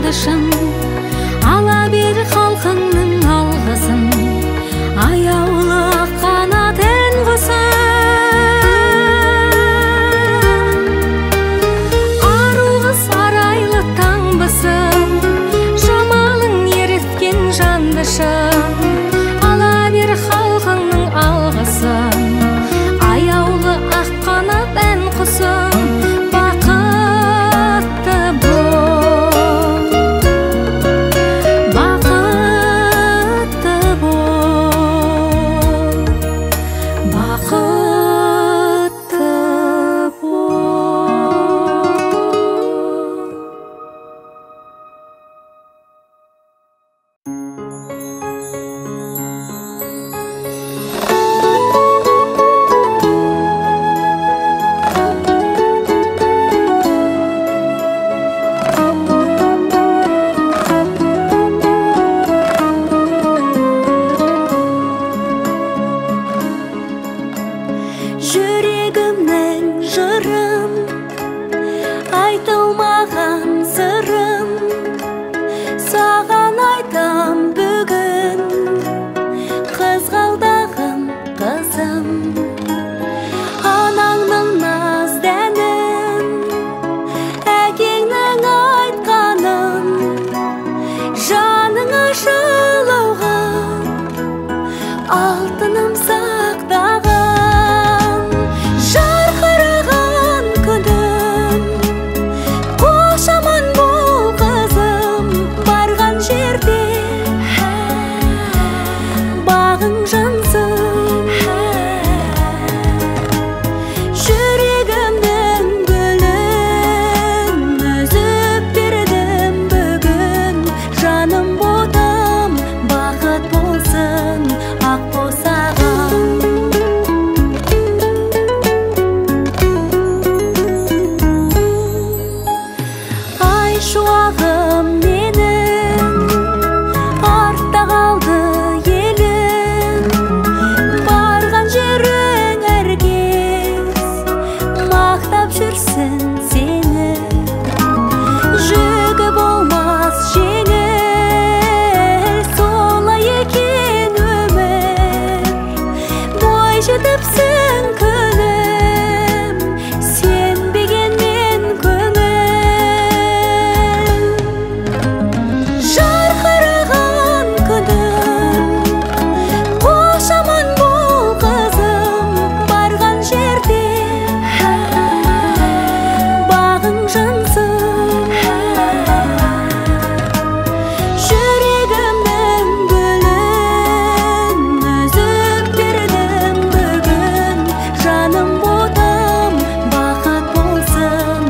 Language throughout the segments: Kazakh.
жанды шын, ала бер халқыңның алғысын, аяулы ақ қанат ән құсым. Ару қыз арайлы таңбысың, жамалың еріткен жанды шын, ала бер халқыңның алғысын, аяулы ақ қанат ән құсым. Бақытты бол, бақытты бол, бақытты бол. Жүрегімнің жырын, айтылмаған сырын, саған айтам бүгін, қызғалдағым қызым. Анаңның наз дәнін, әкеңнің айтқанын, жаныңа жылауға алтыным сақтаған. Жарқыраған күнім, қош аман бол қызым, барған жерде бағың жансын. Жүрегімнің гүлін үзіп бердім бүгін, жаным ботам бақыт болсын ақ босағам. Ай шуағым менің, артта қалды елім, барған жерің әркез мақтап жүрсін сені. Жүгі болмас жеңіл, солай екен өмір, бой жетіпсің күнім, сенбегенмен көңіл. Жарқыраған күнім, қош аман бол қызым, барған жерде бағың жансын. Жүрегімнің гүлін үзіп бердім бүгін, жаным ботам бақыт болсын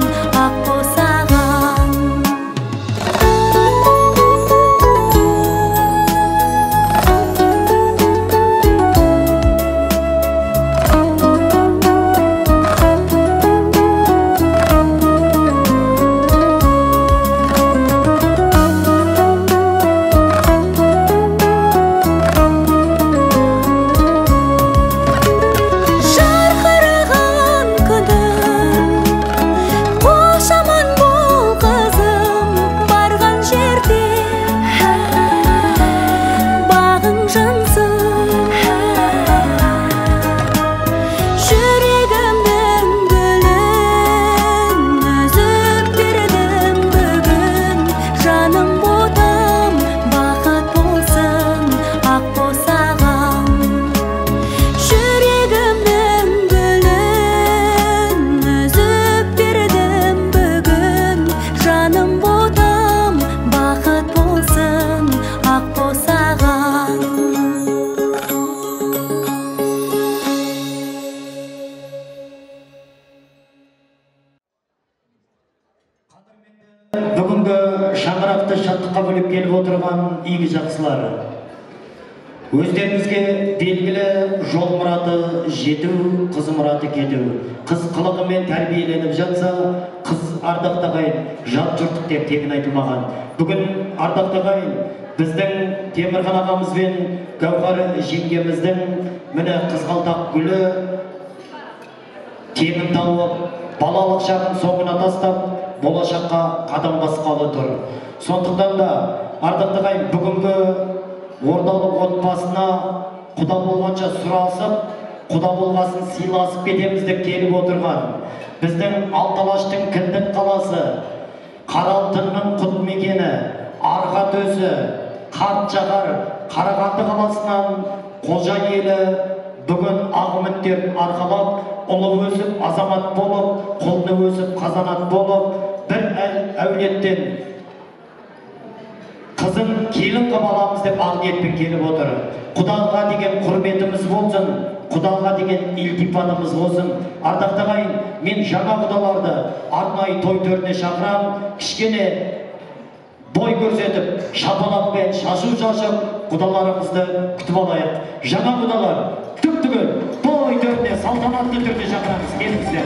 ақ босағам. Жарқыраған күнім, қош аман бол қызым, барған жерде бағың жансын. Жүрегімнің гүлін үзіп бердім бүгін, жаным ботам бақыт болсын ақ босағам. Жүрегімнің гүлін үзіп бердім бүгін, жаным ботам бақыт болсын ақ босағам. Бүгінгі шаңырақты шаттыққа бөлеп келіп отырған игі жақсылар, өздеріңізге белгілі жол мұраты жету, қыз мұраты кету. Қыз қылығымен тәрбиеленіп жатса, қыз ардақты ағайын, жат жұрттық деп тегін айтылмаған. Бүгін ардақты ағайын, біздің Темірхан ағамыз бен Гауһар жеңгеміздің міне қызғалдақ гүлі Теңін тауып, балалық шағын соңына тастап, болашаққа қадам басқалы тұр. Сондықтан да ардақты ағайын, бүгінгі ордалы отбасына құда болғанша сұрасып, құда болғасын сыйласып кетеміз деп келіп отырған біздің Алты Алаштың кіндік қаласы, Қара алтынның құт мекені, Арқа төсі, Қарт шаһар, Қарағанды қаласынан Қожа елі бүгін ақ үміттерін арқалап, ұлы өсіп азамат болып, құлыны өсіп қазанат болып, бір әулеттен қызын келін қып аламыз деп ақ ниетпен келіп отыр. Құдаға деген құрметіміз болсын, құдаға деген илтифатымыз болсын. Ардақты ағайын, мен жаңа құдаларды арнайы той төріне шақырам, кішкене бой көрсетіп, шапалақпен шашу шашып, құдаларымызды күтіп алайық. Жаңа құдалар түп-түгел той төріне салтанатты түрде шақырамыз. Келіңіздер.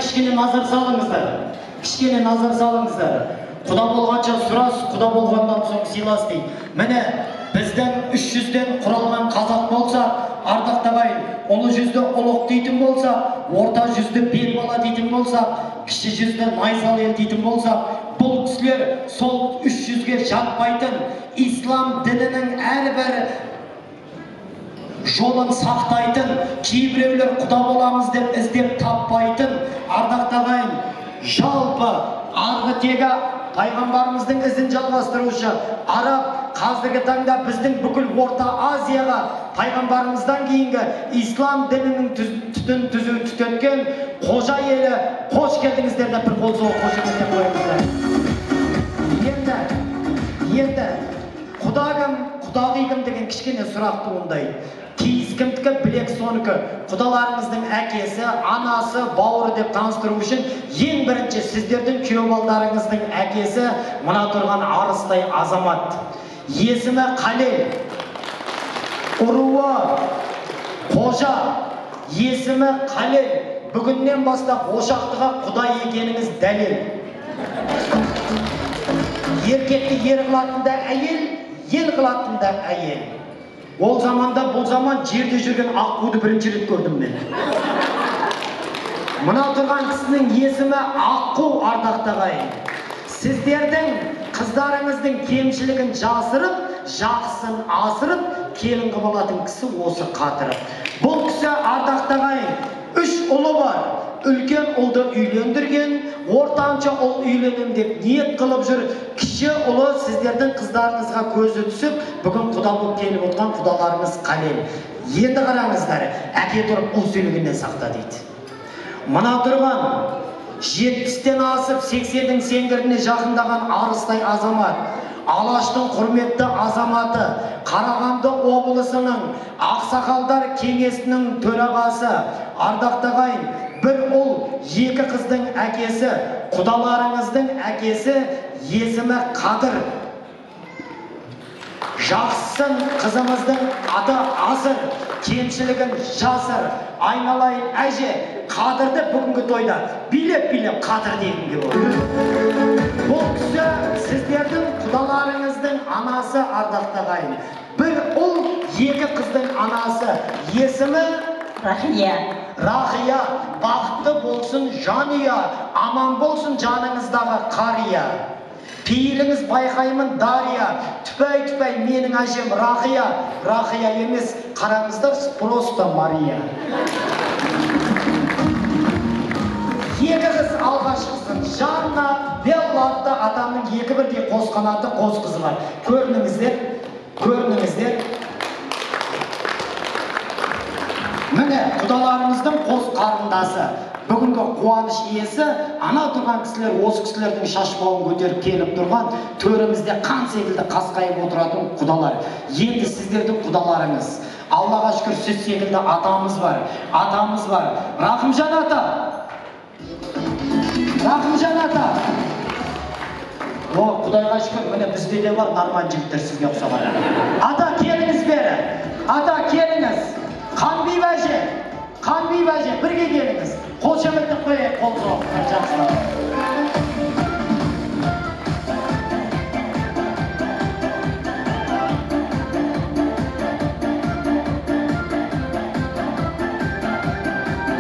Кішкене назар салыңыздар. Кішкене назар салыңыздар. Құда болғанша сұрас, құда болғаннан соң сыйлас дейді. Міне, біздің 300-ден құралған қазақ болса, ардақты ағайын, ұлы жүзді ұлық дейтін болса, орта жүзді бел бала дейтін болса, кіші жүзді найзалы ел дейтін болса, бұл кісілер сол 300-ге жатпайтын ислам дінінің әрбір жолын сақтайтын, кейбіреулер құда боламыз деп іздеп таппайтын ардақты ағайын, жалпы арғы тегі пайғамбарымыздың ізін жалғастырушы араб, қазіргі таңда біздің бүкіл Орта Азияға пайғамбарымыздан кейінгі ислам дінінің түтін түзу түтеткен Қожа елі, қош келдіңіздер деп бір қол соғып қошеметтеп қойыңыздар. Енді құда кім, құдағи кім деген кішкене сұрақ туындайды. Киіз кімдікі, білек сонікі. Құдаларыңыздың әкесі, анасы, бауыры деп таныстыру үшін ең бірінші сіздердің күйеу балдарыңыздың әкесі мына тұрған арыстай азамат. Есімі Қалел, ұруы Қожа, есімі Қалел. Бүгіннен бастап ошақтыға құдай екеніңіз дәлел. Еркекті ер қылатын да әйел, ел қылатын да әйел. Ол заманда, бұл заман жерде жүрген аққуды бірінші рет көрдім мен. Мына тұрған кісінің есімі Аққу, ардақты ағайын. Сіздердің қыздарыңыздың кемшілігін жасырып, жақсын асырып, келін қылып алатын кісі осы қатырып. Бұл кісі ардақты ағайын, 3 ұлы бар. Үлкен ұлды үйлендірген, ортаншы ұл үйленем деп ниет қылып жүр. Кіші ұлы сіздердің қыздарыңызға көзі түсіп, бүгін құда болып келіп отқан құдаларыңыз Қалел. Енді қараңыздар, әке тұрып ұл сөйлегеннен сақта дейді. Мына тұрған 70-тен асып 80-дің сеңгіріне жақындаған арыстай азамат, Алаштың құрметті азаматы, Қарағанды облысының Ақсақалдар кеңесінің төрағасы, ардақты ағайын, Бір ұл, екі қыздың әкесі, құдаларыңыздың әкесі, есімі Қадыр. Жақсысын қызымыздың аты Асыр, кемшілігін жасыр. Айналайын әже, Қадырды бүгінгі тойда билеп-билеп Қадыр дегім келіп отыр. Бұл кісі сіздердің құдаларыңыздың анасы, ардақты ағайын. Бір ұл, екі қыздың анасы, есімі Рахия. Рахия, бақытты болсын жанұя, аман болсын жаныңыздағы қария. Пейіліңіз байқаймын Дария, түпәй-түпәй менің әжем Рахия. Рахия емес, қараңыздар, просто Мария. Екі қыз алғашқысын Жанна, Белла атты атамның екі бірдей қос қанаты қос қызы бар. Көрініңіздер, көрініңіздер. Міне, құдаларымыздың қос қарындасы. Бүгінгі қуаныш иесі, ана тұрған кісілер, осы кісілердің шашбауын көтеріп келіп тұрған, төрімізде қан секілді қасқайып отыратын құдалар. Енді сіздердің құдаларыңыз. Аллаға шүкір, сіз секілді атамыз бар. Атамыз бар. Рахымжан ата. Рахымжан ата. О, Құдайға шүкір, міне бізде де бар норман жігіттер сізге ұқсаған. Ата, келіңіз бері. Ата, келіңіз. Қанбибі әже, Қанбибі әже, бірге келіңіз. Қол шапалақтап қояйық, қол соғып, жақсылап.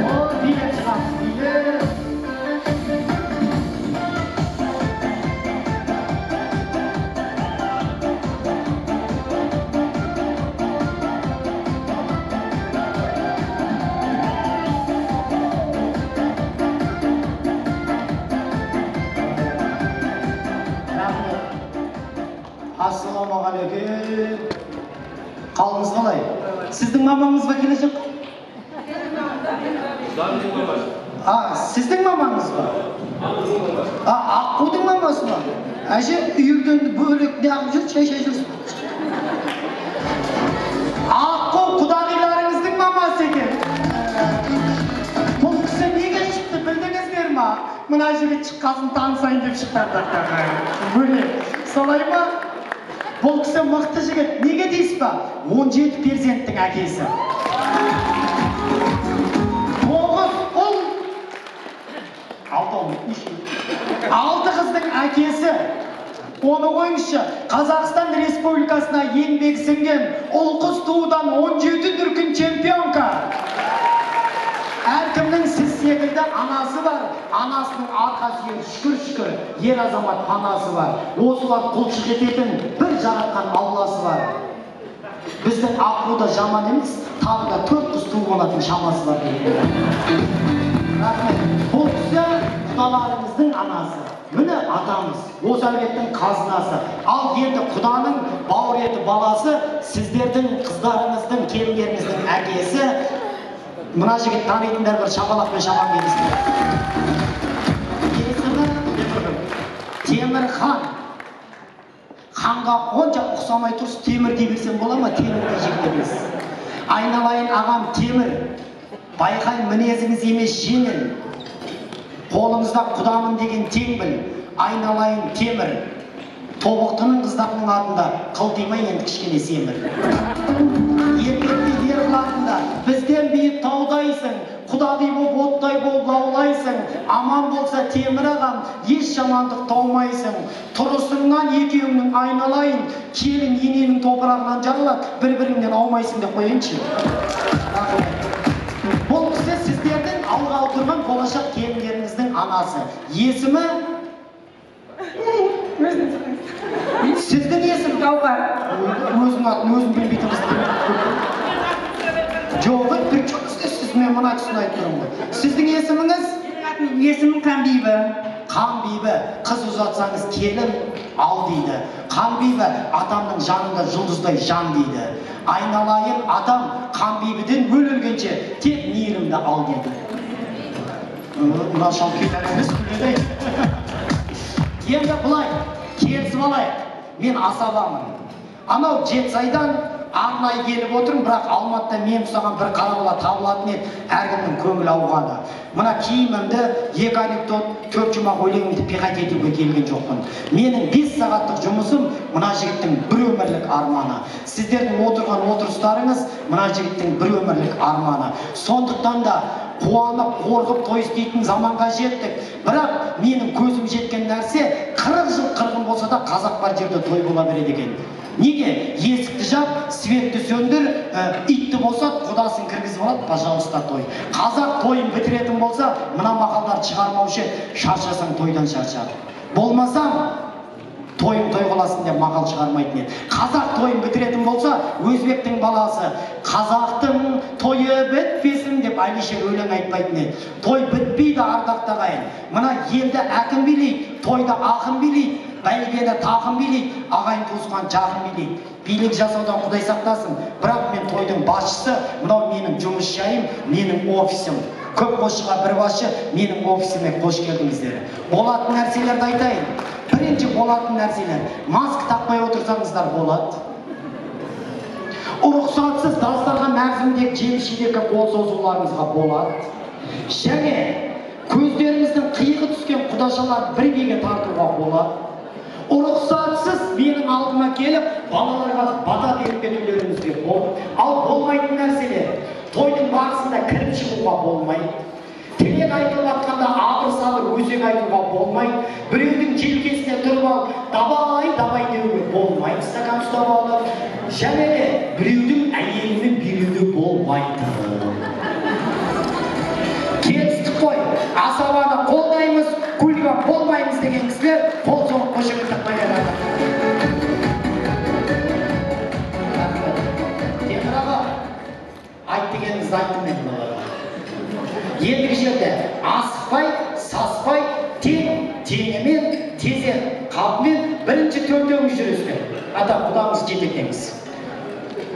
О, билеп шығамыз, билеп. Ассалаумағалейкум. Қалыңыз қалай? Сіздің мамаңыз ба келе жатқан? А, сіздің мамаңыз ба? А, Аққудың мамасы ма? Әже, үйірден бөлек неғып жүр, шай шай жүрсін. Аққу құдағиларыңыздың мамасы екен. Бұл кісі неге шықты білдіңіздер ма? Мына жігіт шыққасын танысайын деп шықты ардақты. Бөлек. Солай ма? Бұл кісі мықты жігіт. Неге дейсіз ба? 17 перзенттің әкесі. 9 ұл, 6 қыздың әкесі. Оны қойыңызшы, Қазақстан Республикасына еңбек сіңген ұл қыз туудан 17 дүркін чемпионка. Әркімнің сіз секілді анасы бар, анасының арқа сүйер шүкір-шүкір, ер азамат панасы бар. Осылар құлшылық ететін бір жаратқан Алласы бар. Біздің Аққу да жаман емес, тағы да 4 қыз туып алатын шамасы бар деген. Рахмет. Бұл кісі құдаларымыздың анасы. Міне атамыз, осы әулеттің қазынасы. Ал енді құданың бауыр еті баласы, сіздердің қыздарыңыздың, келіндеріңіздің әкесі. Мына жігіт танитындар бір шапалақпен шапан берсін. Есімі Темірхан. Ханға онша ұқсамай тұрс, Темір дей берсем бола ма? Темірдей жігіт емес. Айналайын ағам Темір. Байқай мінезіңіз емес жеңіл. Қолыңызда құдамын деген тең біл. Айналайын Темір. Тобықтының қыздарының атында қылтимай енді кішкене семір. Еркекті ер қылатында бізден биік таудайсың, құдағи боп оттай болып лаулайсың. Аман болса Темір ағам, еш жамандық таумайсың. Тұрысыңнан екеуіңнің айналайын, келін ененің топырағынан жарылады, бір-біріңнен аумайсың деп қояйыншы. Бұл кісі сіздердің алға отырған болашақ келіндеріңіздің анасы. Есімі? Сіздің есім? Гаухар. Өзінің атын өзім білмейтін қыз. Жоқ, при чем здесь сіз? Мен мына кісіні айтып тұрмын ғой. Сіздің есіміңіз? Есімім Қанбибі. Қанбибі, қыз ұзатсаңыз келін ал дейді. Қанбибі, атамның жанында жұлдыздай жан дейді. Айналайын атам Қанбибіден өлгенше тек мейірімді ал дейді. Мына шал кетер емес, күледі. Енді былай, келісіп алайық. Мен асабамын. Анау Жетісайдан Арнайы келіп отырмын, бірақ Алматыда мен ұқсаған бір қара бала табылатын еді, әркімнің көңілі ауғаны. Мына киімімді, 2 анекдот, 4 жұмақ өлеңімді пихать етуге келген жоқпын. Менің 5 сағаттық жұмысым мына жігіттің бір өмірлік арманы. Сіздердің отырған отырыстарыңыз мына жігіттің бір өмірлік арманы. Сондықтан да қуанып, қорқып той істейтін заманға жеттік. Бірақ менің көзім жеткен нәрсе 40 жыл қырғын болса да қазақ бар жерде той бола береді екен. Неге? Есікті жап, светті сөндір, итті босат, құдасын кіргізіп алады, пожалуйста, той. Қазақ тойын бітіретін болса, мына мақалдарды шығармаушы еді, шаршасаң тойдан шарша. Болмасаң, тойым той қыласың деп мақал шығармайтын еді. Қазақ тойын бітіретін болса, өзбектің баласы қазақтың тойы бітпесін деп Әлішер өлең айтпайтын еді. Той бітпейді, ардақты ағайын. Мына елді әкім билейді, тойды ақын билейді, бәйгені тақым билейді, ағайын туысқан жақын билейді. Билік жасаудан Құдай сақтасын, бірақ мен тойдың басшысы, мынау менің жұмыс жайым, менің офисім. Көп қосшыға бір басшы, менің офисіме қош келдіңіздер. Болатын нәрселерді айтайын. Бірінші болатын нәрселер, маска тақпай отырсаңыздар болады. Рұқсатсыз дастархан мәзіріндегі жеміс-жидекке қол созуларыңызға болады. Және көздеріңіздің қиығы түскен құдашаларды бір биге тартуға болады. Рұқсатсыз менің алдыма келіп, балаларға бата беріп кетулеріңізге болады. Ал болмайтын нәрселер, тойдың барысында кіріп шығуға болмайды. Тілек айтылып жатқанда абыр-сабыр өсек айтуға болмайды. Біреудің желкесіне тұрып алып, давай, давай деуге болмайды, стакан ұстап алып. Және де біреудің әйелімен билеуге болмайды. Келістік қой, асабаны қолдаймыз, хулиган болмаймыз деген кісілер қол соғып қошемет тақпай. Темір аға, айт дегеніңізді айттым мен мыналарға. Ендігі жерде асықпай, саспай, тең, теңімен, тезен, қабымен бірінші төртеуіңіз жүресіздер. Ата, құдаңыз жетектеңіз.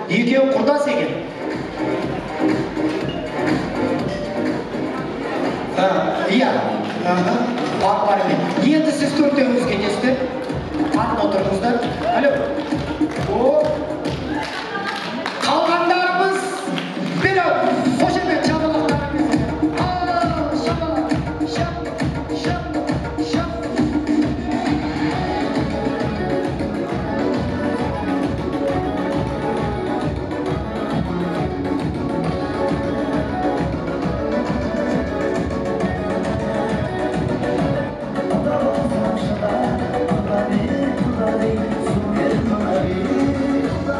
Екеуі құрдас екен. Иә, бар-барымен. Енді сіз төртеуіңіз кетесіздер. Қатын отырыңыздар. Алло. Қалғандарымыз вперед! Қошемет шапалақтарыңыз. Шапалақ, шап, шап, шап. Құда бер, құда бер, су бер, құда бер, құда.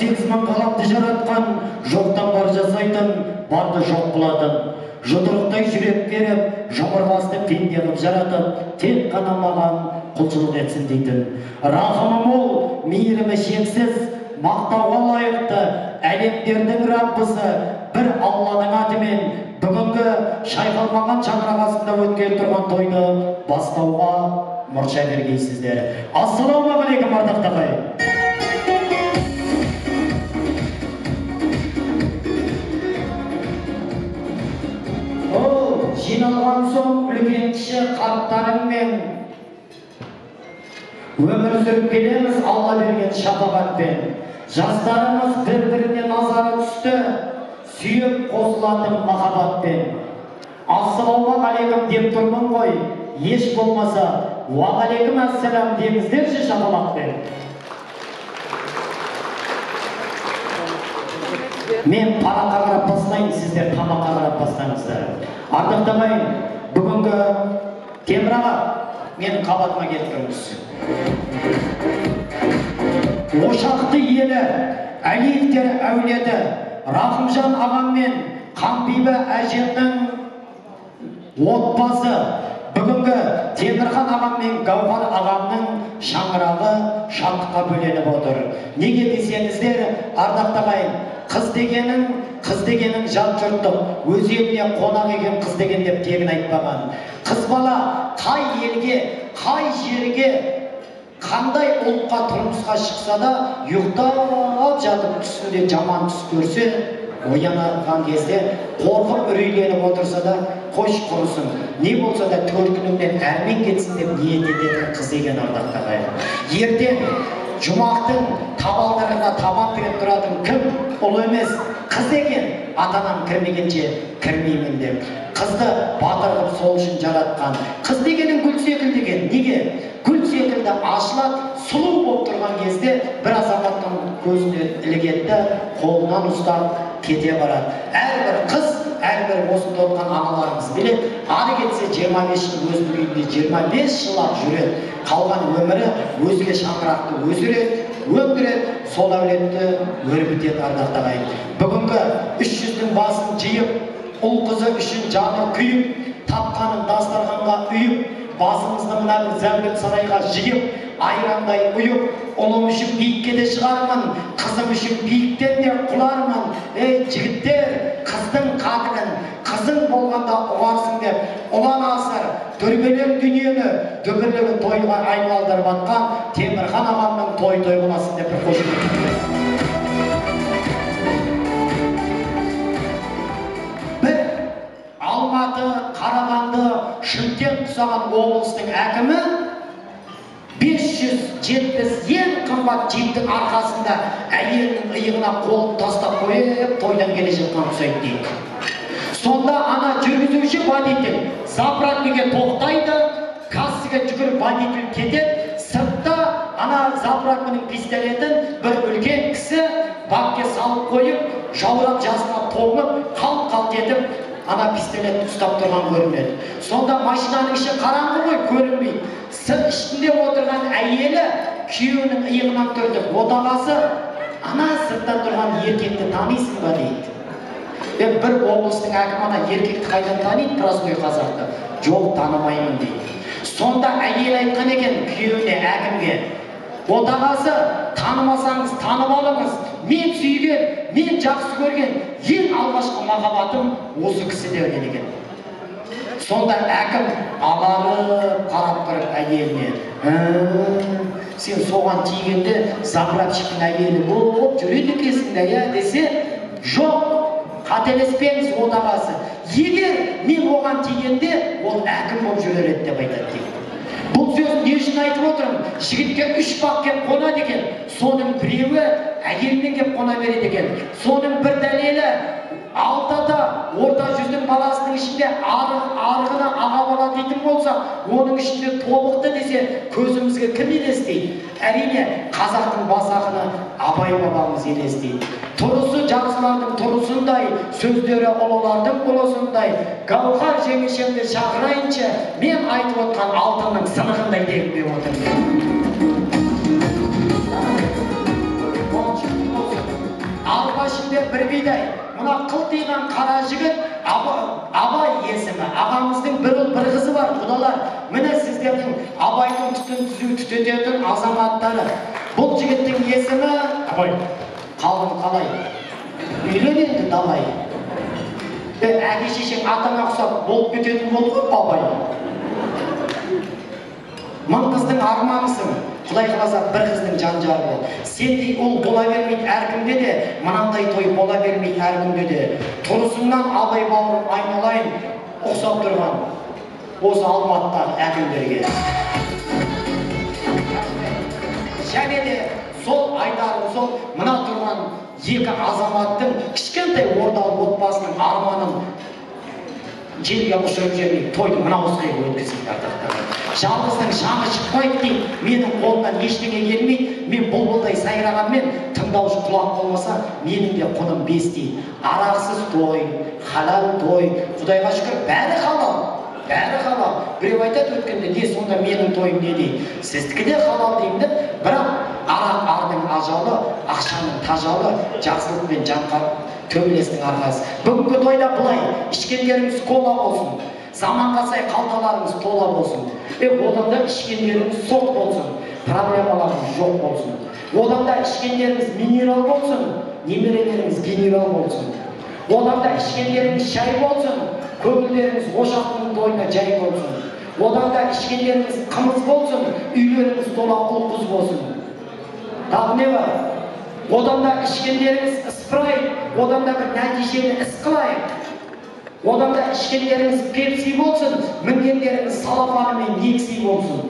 18 мың ғаламды жаратқан, жоқтан бар жасайтын, барды жоқ қылатын. Жұдырықтай жүрек беріп, жұмырғасты пенде қып жаратып, тек қана маған құлшылық етсін дейтін. Рахымы мол, мейірімі шексіз, мақтауға лайықты әлемдердің Раббысы бір Алланың атымен бүгінгі шайқалмаған шаңырақ астында өткелі тұрған тойды бастауға мұрша бергейсіздер. Ассалаумағалейкум, ардақты ағайын. Ол жиналған соң үлкен кіші қарттарыңмен өмір сүріп келеміз Алла берген шапағатпен. Жастарымыз бір-біріне назары түсті, сүйіп қосылатын махаббатпен. Ассалаумағалейкум деп тұрмын ғой, еш болмаса уағалейкум ассалам деңіздерші шапалақпен. Мен параққа қарап бастайын, сіздер тамаққа қарап бастаңыздар. Ардақты ағайын, бүгінгі Темір аға менің қабатыма келіп тұрыңыз. Ошақты елі, Әлиевтер әулеті, Рахымжан ағам мен Қанбибі әжемнің отбасы, бүгінгі Темірхан ағам мен Гауһар ағамның шаңырағы шаттыққа бөленіп отыр. Неге десеңіздер, ардақты ағайын, қыз дегенің жат жұрттық, өз еліне қонақ екен қыз деген деп тегін айтпаған. Қыз бала қай елге, қай жерге, қандай ұлтқа тұрмысқа шықса да, ұйықтап жатып түсінде жаман түс көрсе, оянған кезде қорқып үрейленіп отырса да, қош құрысын, не болса да төркінімнен әрмен кетсін деп ниет ететін қыз екен, ардақты ағайын. Ертең жұмақтың табалдырығына табан тіреп тұратын кім? Ұл емес, қыз екен. Ата-анам кірмегенше кірмеймін деп. Қызды батыр қып сол үшін жаратқан. Қыз дегенің гүл секілді екен. Неге? Гүл секілді ашылады, сұлу болып тұрған кезде бір азаматтың көзіне ілігеді, қолынан ұстап кете барады. Әрбір қыз, әрбір осында отырған аналарымыз біледі, ары кетсе 25 жыл өзінің үйінде 25 жылап жүреді. Қалған өмірі өзге шаңырақты өсіреді, өндіреді, сол әулетті өрбітеді, ардақты ағайын. Бүгінгі 300-дің басын жиып, ұл қызы үшін жаны күйіп, тапқанын дастарханға үйіп, басымызды мына бір зәулім сарайға жиып, айрандай ұйып, ұлым үшін биікке де шығармын, қызым үшін биіктен де құлармын. Ей, жігіттер, қыздың қадірін қызың болғанда ұғарсың деп, ұлан асыр, дүрбелең дүниені дүбірлі тойға айналдырып атқан Темірхан ағамның той той боласын деп бір қошемет. Бір Алматы, Қарағанды, Шымкент ұқсаған облыстың әкімі 570 ең қымбат джиптің арқасында әйелінің иығына қолын тастап қойып, тойдан келе жатқан ұқсайды дейді. Сонда ана жүргізуші водитель заправкаға тоқтайды, кассаға жүгіріп водитель кетеді, сыртта ана заправканың пистолетін бір үлкен кісі бакке салып қойып, жаурап жасына тоңып, қалт-қалт етіп, ана пистолетті ұстап тұрған көрінеді. Сонда машинаның іші қараңғы ғой, көрінбейді. Ішінде отырған әйелі күйеуінің иығынан түртіп, отағасы, ана сыртта тұрған еркекті танисың ба дейді. Бір облыстың әкімі ана еркекті қайдан таниды, простой қазақты? Жоқ, танымаймын дейді. Сонда әйел айтқан екен күйеуіне, әкімге: отағасы, танымасаңыз танып алыңыз, мен сүйген, мен жақсы көрген ең алғашқы махаббатым осы кісі деген екен. Сонда әкім аларып қарап тұрып әйеліне: сен соған тигенде заправщиктің әйелі болып жүреді екенсің да, иә десе, жоқ, қателеспеңіз отағасы, егер мен оған тигенде ол әкім болып жүрер еді деп айтады дейді. Бұл сөз не үшін айтып отырмын? Жігітке 3 бақ кеп қонады екен, соның біреуі әйелмен кеп қона береді екен. Соның бір дәлелі, алты ата орта жүздің баласының ішінде арғыны аға бала дейтін болсақ, оның ішінде тобықты десе көзімізге кім елестейді? Әрине, қазақтың бас ақыны Абай бабамыз елестейді. Тұрысы жақсылардың тұрысындай, сөздері ұлылардың ұлысындай, Гауһар жеңешемді шақырайыншы, мен айтып отқан алтынның сынығындай дегім деп отырмын. Дала ішінде бір бидай. Мына қылтиған қара жігіт Абай есімі. Ағамыздың бір ұл бір қызы бар, құдалар. Міне сіздердің Абайдың түтін түзу түтететін азаматтары. Бұл жігіттің есімі Абай. Қалың қалай? Үйлен енді далай. Әке шешең атаңа ұқсап болып кететін болды ғой бабай. Мың қыздың арманысың, Құдай қаласа бір қыздың жан жары бол. Сендей ұл бола бермейді әркімде де, мынандай той бола бермейді әркімде де. Тұрысыңнан Абай бауырым айналайын, ұқсап тұрған осы Алматыдағы әкімдерге. Және де сол айтарым сол, мына тұрған екі азаматтың кішкентай ордалы отбасының арманын желге ұшырып жібермей, тойды мына осылай өткізейік ардақтар. Жалғыздың шаңы шықпайды дейді, менің қолымнан ештеңе келмейді, мен бұлбұлдай сайрағанмен тыңдаушы құлақ болмаса, менің де құным 5 дейді. Арақсыз той, халал той, Құдайға шүкір, бәрі халал, бәрі халал. Біреу айтады өткенде, не сонда менің тойым не дейді. Сіздікі де халал деймін де, бірақ арақ ардың ажалы, ақшаның тажалы, жақсылық пен жанқа төбелестің арқасы. Бүгінгі тойда былай, ішкендеріңіз кола болсын, заманға сай қалталарыңыз тола болсын. Одан да ішкендеріңіз сок болсын, проблемаларыңыз жоқ болсын. Одан да ішкендеріңіз минерал болсын, немерелеріңіз генерал болсын. Одан да ішкендеріңіз шай болсын, көңілдеріңіз ошақтың тойына жай болсын. Одан да ішкендеріңіз қымыз болсын, үйлеріңіз тола ұл қыз болсын. Тағы не бар? Одан да ішкендеріңіз спрайт, одан да бір нәтижелі іс қылайық. Одан да ішкендеріңіз пепси болсын, мінгендеріңіз салафаны мен некси болсын.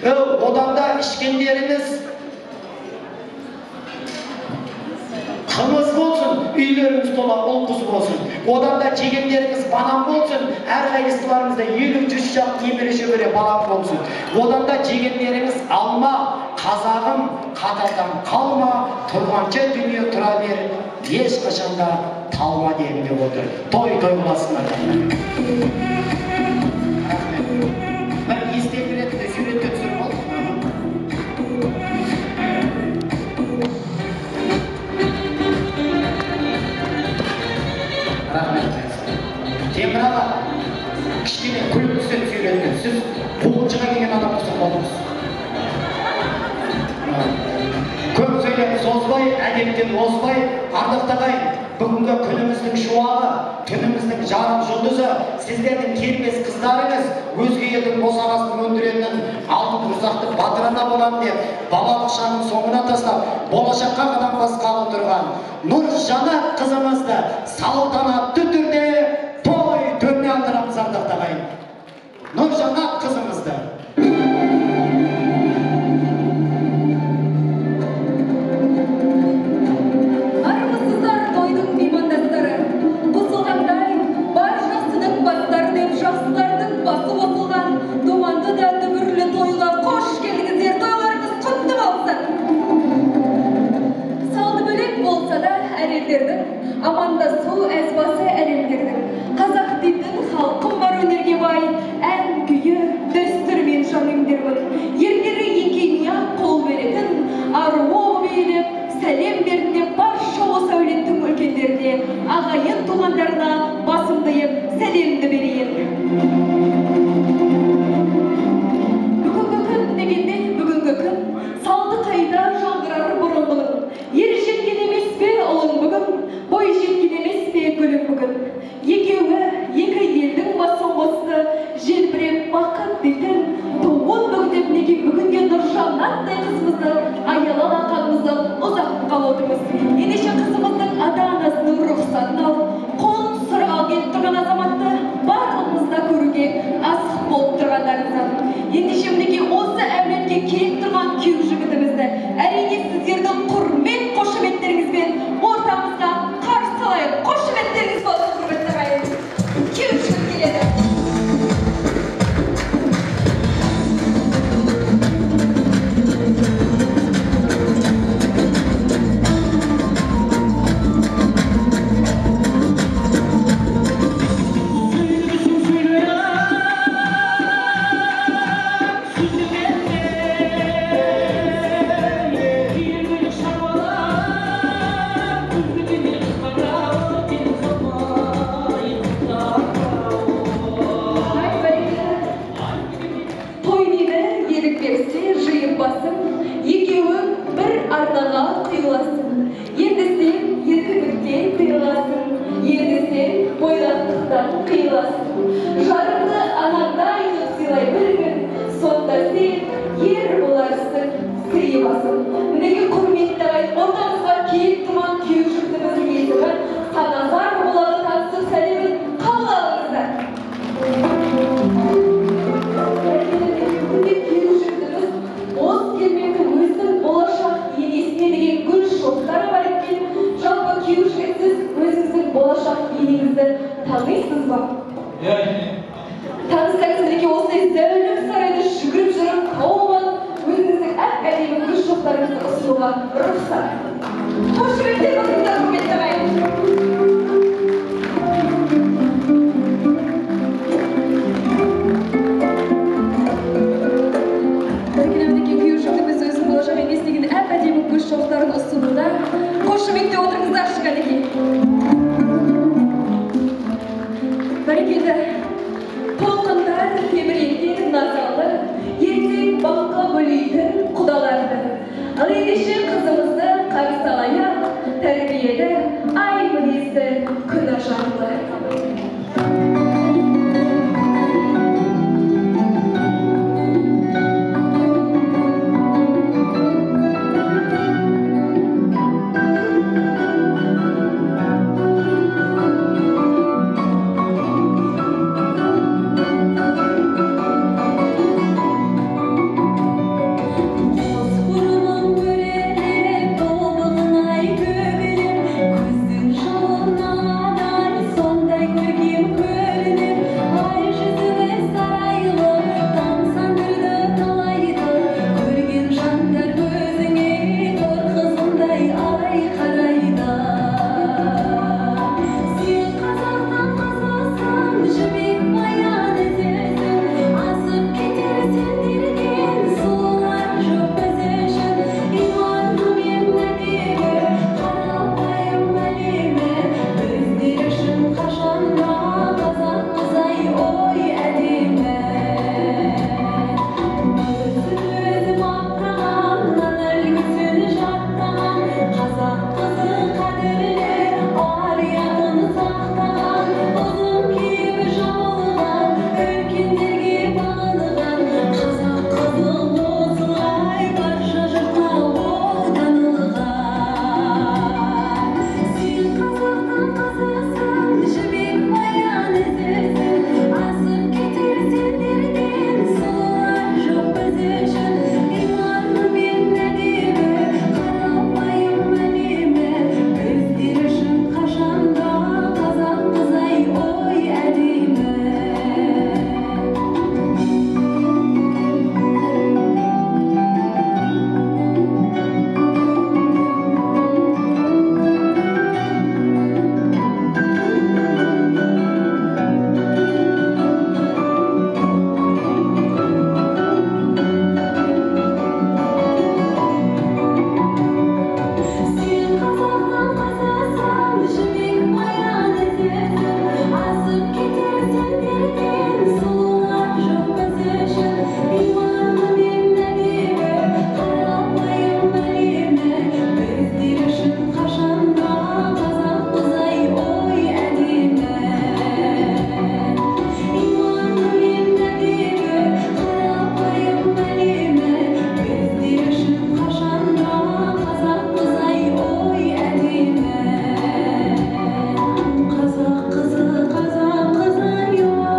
Одан да ішкендеріңіз қымыз болсын, үйлеріңіз тола ұл қыз болсын. Одан да жегендеріңіз банан болсын, әрқайсыларыңызда 50-100 шақты немере шөбере балам болсын. Одан да жегендеріңіз алма, қазағым, қатардан қалма, тұрғанша дүние тұра бер, ешқашанда талма дегім деп отыр. Той той боласыңдар. Рахмет. Бір естелік ретінде суретке түсіріп алдық. Рахмет. Темір аға, кішкене күліп түседі суретке. Сіз қуғыншыға келген адам ұқсап қалдыңыз. Көп сөйлеп созбай, әдептен озбай, ардақты ағайын, бүгінгі күніміздің шуағы, түніміздің жарық жұлдызы, сіздердің кербез қыздарыңыз өзге елдің босағасын өндіретін алтын құрсақты батыр ана боламын деп балалық шағын соңына тастап, болашаққа қадам басқалы тұрған Нұржанат қызымызды салтанатты түрде той төріне алдырамыз, ардақты ағайын. Нұржанат қызымызды. Амандасу әзбасы әлемдердің, қазақ дейтін халқым бар өнерге бай, ән күйі дәстүрмен жан емдермін. Ерлері еңкейіне қол беретін, аруы болып иіліп, сәлем бердім деп барша осы әулеттің үлкендеріне, ағайын туғандарына басымды иіп сәлемді берейін. Бүгінгі күн дегенде бүгінгі күн, салды қайда жаңғырар бұрынғының. Ер жеткен емес пе ұлың бүгін, бой жеткен емес пе гүлің бүгін. Екеуі екі елдің басын қосты, желбіреп бақыт дейтін туын бүгіндеп неге бүгінге Нұржанаттай қызымызды аялы алақанымызды ұзатқалы отырмыз. Ендеше қызымыздың ата-анасының рұқсатын алып, қолын сұрағалы келіп тұрған азаматты барлығымыз да көруге асық болып тұрғандарыңыздан. Ендеше мінекей осы әулетке келіп тұрған күйеу жігітімізді әрине сіздердің құрмет қошеметтеріңізбен ортамызға қарсы алайық. Қошеметтеріңіз болсын, құрметті ағайын. Күйеу жігіт келеді. Сүйлесін сөйлейін, қиыласың. Жарыңды анаңдай қып сыйлай білгін, сонда сен ер боларсың, сыйласың. Мінекей, құрметті ағайын, ортамызға келіп тұрған күйеу жігітіміздің есімі Саназар болады. Танысып, сәлемін қабыл алыңыздар. Күйеу жігітіміз осы келбеті өзінің болашақ енесіне деген гүл шоқтары бар екен. Жалпы, күйеу жігіт, сіз өзіңіздің болашақ енеңізді танисыз ба? Иә. Танысаңыз, мінекей, осындай зәулім сарайды жүгіріп жүріп тауып алып, өзіңіздің әп әдемі гүл шоқтарыңызды ұсынуға рұқсат. Қошеметтер болыңыздар, құрметті ағайын. Бәрекелді, мінекей, күйеу жігітіміз өзінің болашақ енесіне деген әп әдемі гүл шоқтарын ұсынуда. Қошеметтеп отырыңыздаршы, кәнекей. Бәрекелді. Толқындар тебірентер назалы, ертең баққа бөлейтін құдаларды. Ал ендеше қызымызды қарсы алайық, тәрбиелі, ай мінезді, күн ажарлы. Қос бұрымың өрелеп, тобығынай төгіліп, көздің жауынан сондай көркем көрініп, ай жүзіңіз сарайлы, тамсандырды талайды, көрген жандар көзіңе тор қызындай ай қарайды. Сен қазақтың қызысың, жібек баян ізісің, асып кетер сендерден сұлулар жоқ біз үшін. Иманымен әдемі, қарапайым әлемі, біздер үшін қашанда қазақ қызы-ай ой әдемі. Өзін өзі мақтаған, нан үлгісін жаттаған, қазақ қызы қадірлі, ар ұятын сақтаған, ұзын киіп жамылған, үлкендерге бағынған, қазақ қызы осылай барша жұртқа ол танылған. Сен қазақтың қызысың, жібек баян ізісің, асып кетер сендерден сұлулар жоқ біз үшін. Иманымен әдемі, қарапайым әлемі, біздер үшін қашанда қазақ қызы-ай ой әдемі. Сен қазақтың қызысың, жібек баян ізісің, асып кетер сендерден сұлулар жоқ біз үшін. Иманымен әдемі, қарапайым әлемі, біздер үшін қашанда қазақ қызы-ай ой әдемі. Иманымен әдемі, қарапайым әлемі, біздер үшін қашанда қазақ қызы-ай ой әдемі. Қазақ қызы, қазақ қызы-ай ой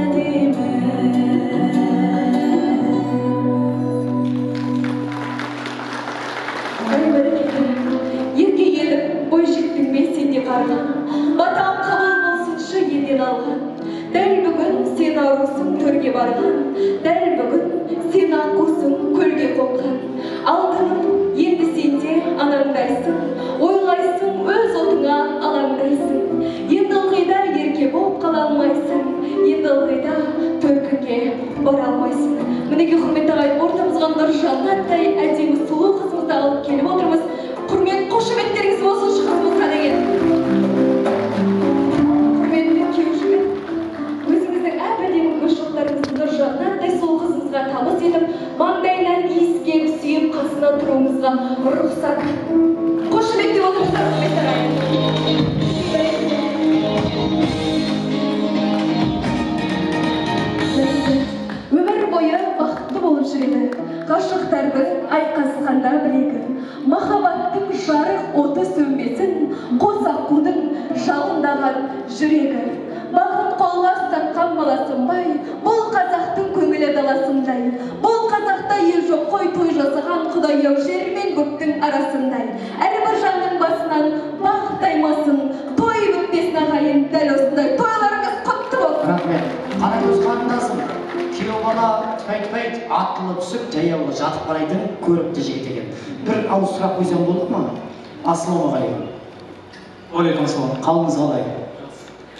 әдемі. Ай, бәрекелді. Ерке едім, бой жеттің бе сен де қарғын? Батам қабыл болсыншы елден алған. Дәл бүгін сен арусың төрге барған, дәл бүгін сен аққусың көлге қонған. Алтыным, енді сен де анаңдайсың, ойлайсың, өз отыңа алаңдайсың. Енді ылғи да ерке болып қала алмайсың, енді ылғи да төркінге бара алмайсың. Мінекей, құрметті ағайын, ортамызға Нұржаннаттай әдемі сұлу қызымызды алып келіп отырмыз. Құрмет, қошеметтеріңіз болсыншы қызымызға деген. Құрметті күйеу жігіт, өзіңіздің әп әдемі гүл шоқтарыңызды Нұржаннаттай сұлу қызымызға табыс етіп, маңдайынан иіскеп, сүйіп, қасына тұруыңызға рұқсат. Қошеметтеп отырыңыздар, құрметті ағайын. аққудың жалындаған жүрегі. Бағын қолға ұстатқан баласынбай, бұл қазақтың көңілі даласындай. Бұл қазақта ел жоқ қой той жасаған Құдай-ау жер мен көктің арасындай. Әрбір жанның басынан бақыт таймасын, той бітпесін ағайын дәл осындай. Тойларыңыз құтты болсын. Рахмет. Қаракөз қарындасым, күйеу бала түпәйт-түпәйт аттылы түсіп, жаяулы жатып қарайтын көрікті жігіт екен. Бір ауыз сұрақ қойсам болады ма? Ассалаумағалейкум. Уағалейкум ассалам. Қалыңыз қалай?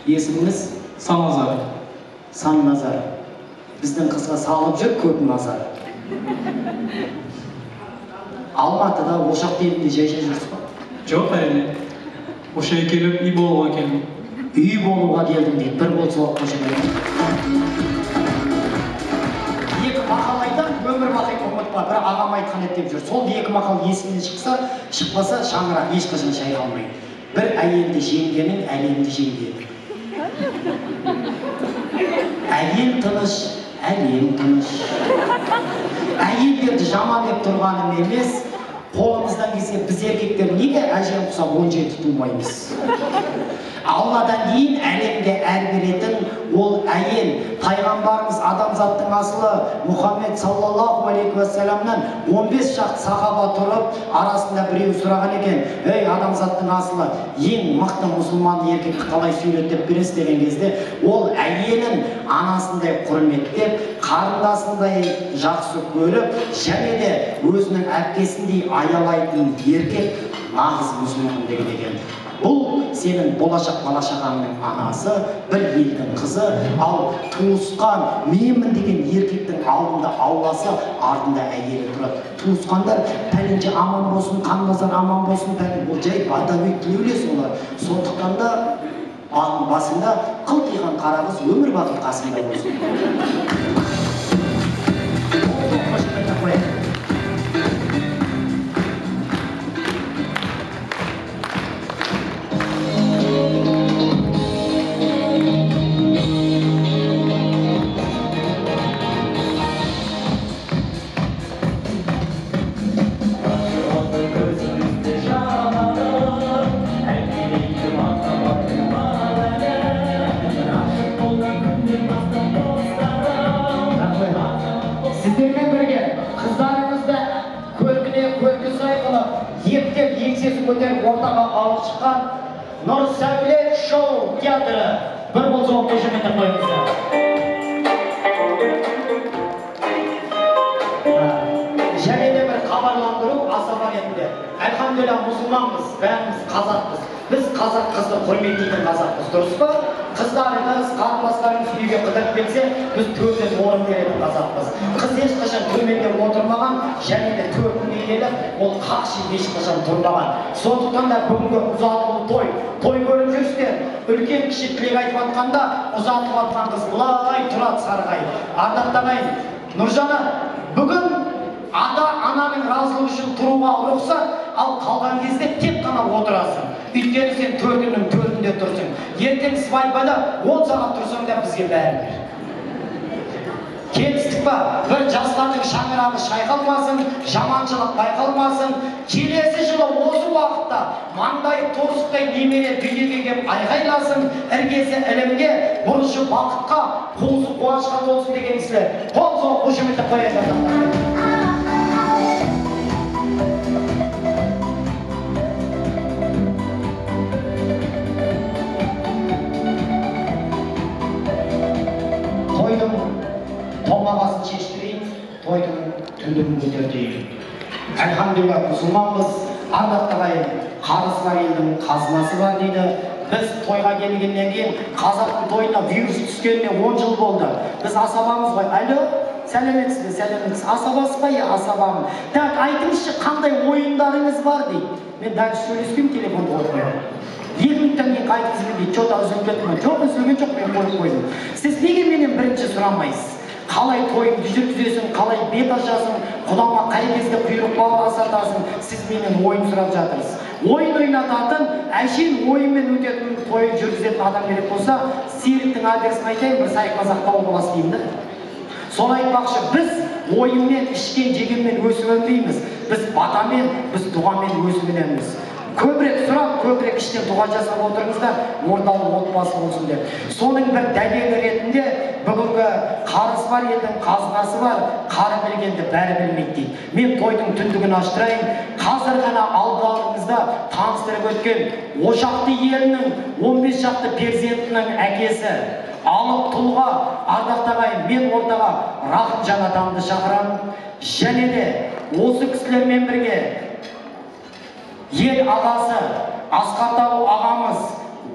Есіміңіз? Санназар. Санназар. Біздің қызға салып жүр көп назар. Алматыда Ошақ елінде жай-жай жүрсіз ба? Жоқ, әрине. Осы жерге келіп үй болуға келдім. Үй болуға келдім дейді. Бір қол соғып қошемет. Екі мақал айтам, өмір бақи ұмытпа. Бір ағам айтқан еді деп жүр. Сол екі мақал есіңнен шықса, шықпаса шаңырақ ешқашан шайқалмайды. Бір әйелді жеңгенің әлемді жеңгені. Әйел тыныш, әлем тыныш. Әйелдерді жаман деп тұрғаным емес, қолымыздан келсе біз еркектер неге әжем құсап 17 тумаймыз? Алладан кейін әлемге әр беретін ол әйел. Пайғамбарымыз адамзаттың асылы Мұхаммед саллаллаху алейхи уассаламнан 15 шақты сахаба тұрып, арасында біреу сұраған екен: "Ей, адамзаттың асылы, ең мықты мұсылман еркекті қалай суреттеп бересіз?" деген кезде, ол әйелін анасындай құрметтеп, қарындасындай жақсы көріп, және де өзінің әпкесіндей аялайтын еркек нағыз мұсылман деген екен. Бұл сенің болашақ бала-шағаңның анасы, бір елдің қызы, ал туысқан менмін деген еркектің алдында Алласы, артында әйелі тұрады. Туысқандар пәленше аман болсын, Қанназар аман болсын, пәлен, ол жай бадауи тілеулес олар. Сондықтан да басында қылтиған қара қыз өмір бақи қасында болсын. Сіздермен бірге қыздарыңызды көркіне көркі сай қылып, ептеп еңсесін көтеріп ортаға алып шыққан Нұрсәуле шоу театры. Бір қол соғып қошеметтеп қойыңыздар. Және де бір хабарландыру асаба ретінде. Әлхамдулилля, мұсылманбыз, бәріміз қазақпыз. Біз қазақ қызды құрметтейтін қазақпыз, дұрыс па? Қыздарыңыз, қарындастарыңыз үйге қыдырып келсе, біз төрден орын беретін қазақпыз. Қыз ешқашан төменде отырмаған, және де төркінге келіп, ол қақшиып ешқашан тұрмаған. Сондықтан да бүгінгі ұзатылу той, той көріп жүрсіздер. Үлкен кіші тілек айтып жатқанда, ұзатылып жатқан қыз былай тұрады сарғайып. Ардақты ағайын, Нұржана, бүгін ата-ананың разылығы үшін тұруға рұқсат, ал қалған кезде тек қана отырасың. Өйткені сен төркіннің төрінде тұрсың. Ертең свадьбада 10 сағат тұрсаң да бізге бәрібір. Келістік па? Бір жастардың шаңырағы шайқалмасын, жаманшылық байқалмасын. Келесі жылы осы уақытта маңдайы торсықтай немере дүниеге келіп айғайласын, іргесі ілімге, бұрышы бақытқа, қуысы қуанышқа толсын деген кісілер. Қол соғып қошеметтеп қояйық. Тойдың томағасын шештірейін, тойдың түндігін көтертейін. Әлхамдулилля, мұсылманбыз, ардақты ағайын, қарызы бар елдің қазынасы бар дейді. Біз тойға келгеннен кейін қазақтың тойына вирус түскеніне 10 жыл болды. Біз асабамыз ғой. Алло, сәлеметсіз бе, сәлеметсіз. Асабасыз ба? Иә, асабамын. Так, айтыңызшы, қандай ойындарыңыз бар дейді. Мен дальше сөйлеспеймін, телефонды қойып қоямын. 2 минуттан кейін қайтып звондайды, че-то үзіліп кетті ме? Жоқ, үзілген жоқ, мен қойып қойдым. Сіз неге менен бірінші сұрамайсыз? Қалай тойыңды жүргізесің, қалай бет ашасың, құдама қай кезде құйрық балық асатасың, сіз менен ойын сұрап жатырсыз. Ойын ойнататын, әшейін ойынмен өтетін тойын жүргізетін адам керек болса, Серіктің адресін айтайын, бір сайқымазақ тауып аласыз деймін да. Соны айтпақшы, біз ойынмен, ішкен, жегенмен өсіп өнбейміз. Біз батамен, біз дұғамен өсіп өнеміз. Көбірек сұрап, көбірек іштен дұға жасап отырыңыздар, ордалы отбасы болсын деп. Соның бір дәлелі ретінде бүгінгі қарыз бар елдің қазынасы бар, қары білгенді бәрі білмейді дейді. Мен тойдың түндігін аштырайын. Қазір ғана алдарыңызда таныстырып өткен Ошақты елінің 15 шақты перзентінің әкесі, алып тұлға, ардақты ағайын, мен ортаға Рахымжан атамды шақырамын. Және де осы кісілермен бірге ел ағасы Асқар ағамыз,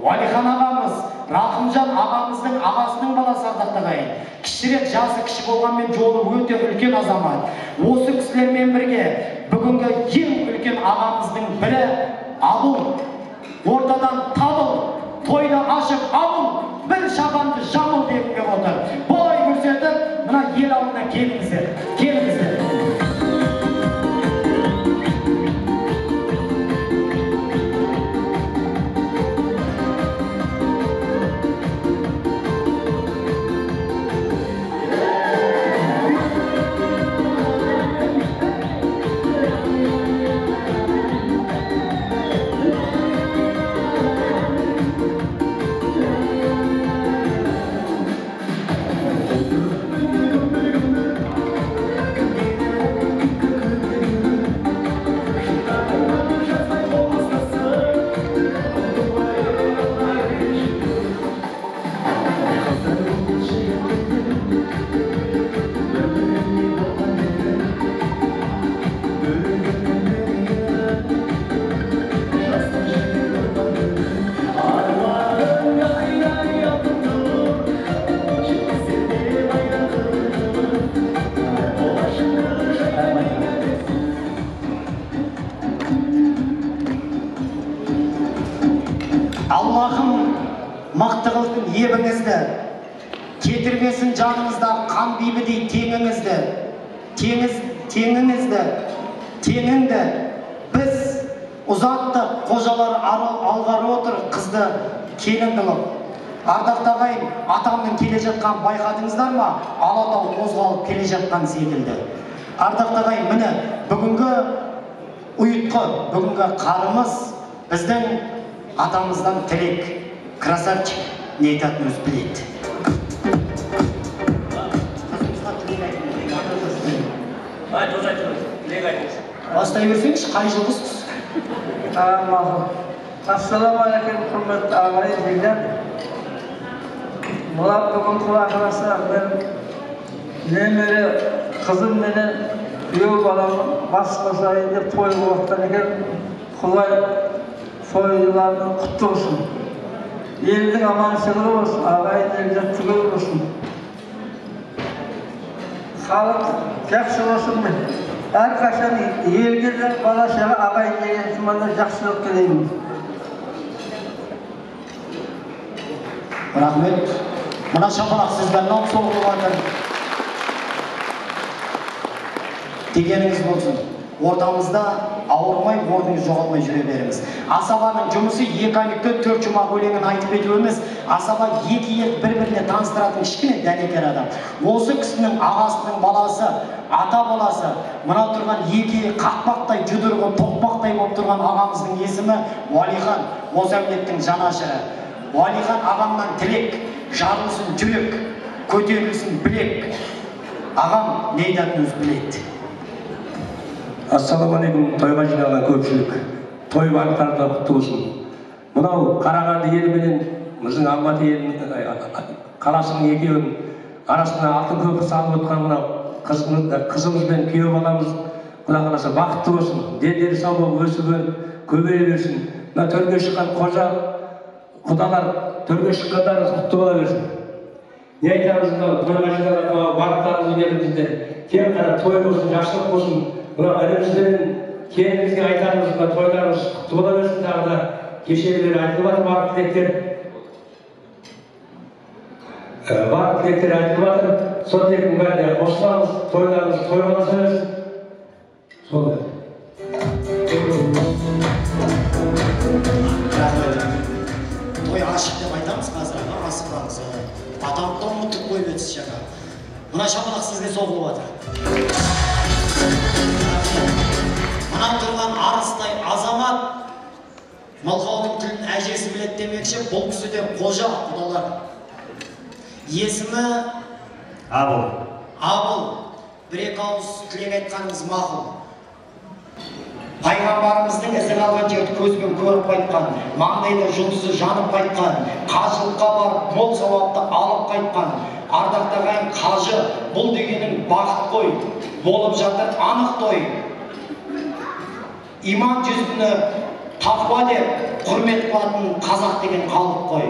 Уәлихан ағамыз, Рахымжан ағамыздың ағасының баласы ардақты ағайын. Кішірек, жасы кіші болғанмен жолы өте үлкен азамат. Осы кісілермен бірге бүгінгі ең үлкен ағамыздың бірі Абыл. Ортадан табыл, тойды ашып абыл, бір шапанды жамыл деп келіп отыр. Бой көрсетіп, мына ел алдына келіңіздер, келіңіздер. Аллахым мықты қылсын ебіңізді, кетірмесін жаныңызда қан бибідей теңіңізді, теңіңізді, теңіңді. Біз ұзаттық, қожалар алғары отыр қызды келін қылып. Ардақты ағайын, атамның келе жатқан байқадыңыздар ма? Алатау қозғалып келе жатқан секілді. Ардақты ағайын, міне бүгінгі ұйытқы, бүгінгі қарымыз біздің атамыздан тілек. Красавчик, не айтатынын өзі біледі. Қызымызға тілек айтыңыз. Бастай берсеңізші, қай жылғысыз? Ассалаумағалейкум, құрметті ағайын, жігіттер. Мына бүгін Құдай қаласа, мен немере қызым менен күйеу баламның бас қосайын деп той қылып жатқан екен. Құдай тойларының құтты болсын. Елдің аманшылығы болсын, ағайын елде түгел болсын. Халық жақсы болсын. Әрқашан елге де бала шаға ағайын елге жақсылық тілеймін. Рахмет. Мына шапалақ сізге арнап соғылып жатыр. Дегеніңіз болсын. Ортамызда ауырмай, орныңыз жоғалмай жүре беріңіз. Асабаның жұмысы екі анекдот, төрт жұмақ өлеңін айтып кету емес. Асаба екі ел бір-біріне таныстыратын кішкене дәнекер адам. Осы кісінің ағасының баласы, ата баласы, мына тұрған екі қақпақтай, жұдырығы тоқпақтай болып тұрған ағамыздың есімі Уәлихан, осы әулеттің жанашыры. Уәлихан ағамнан тілек, жарылсын жүрек, көтерілсін білек. Ағам не айтатынын өзі біледі. Ассалаумағалейкум, тойға жиналған көпшілік. Той барлықтарыңызға құтты болсын. Мынау Қарағанды елі менен біздің Алматы елінің қаласының екеуінің арасында алтын көпір салып отқан мынау қызымыз бен күйеу баламыз Құдай қаласа бақытты болсын, дендері сау болып өсіп өніп көбейе берсін. Мына төрге шыққан қожа құдалар төрге шыққандарыңыз құтты бола берсін. Не айтамыз, мынау тойға жиналған барлықтарыңыз елімізде тек қана той болсын, жақсылық болсын. Мына інімізбен келінімізге айтарымыз, мына тойларымыз құтты бола берсін. Тағы да кешегілер айтылып жатыр, барлық тілектер. Барлық тілектер айтылып жатыр. Сол тілектің бәріне қосыламыз, тойларымыз той бола берсін. Сол. Рахмет. Той ашық деп айтамыз қазір, аға, асықпаңыз. Атамды ұмытып қойып едіңіз жаңа. Мына шапалақ сізге соғылып жатыр. Мына тұрған арыстай азамат Мылқаудың тілін әжесі біледі демекші, бұл кісі де қожа құдалар. Есімі Абыл. Абыл. Бір-екі ауыз тілек айтқаныңыз мақұл. Пайғамбарымыздың ізі қалған жерді көзбен көріп қайтқан, маңдайда жұлдызы жанып қайтқан, қажылыққа барып мол сауапты алып қайтқан, ардақты ағайын, қажы бұл дегенің бақыт қой, болып жатыр анық той. Иман жүзіні тақуа деп құрмет қылатын қазақ деген халық қой.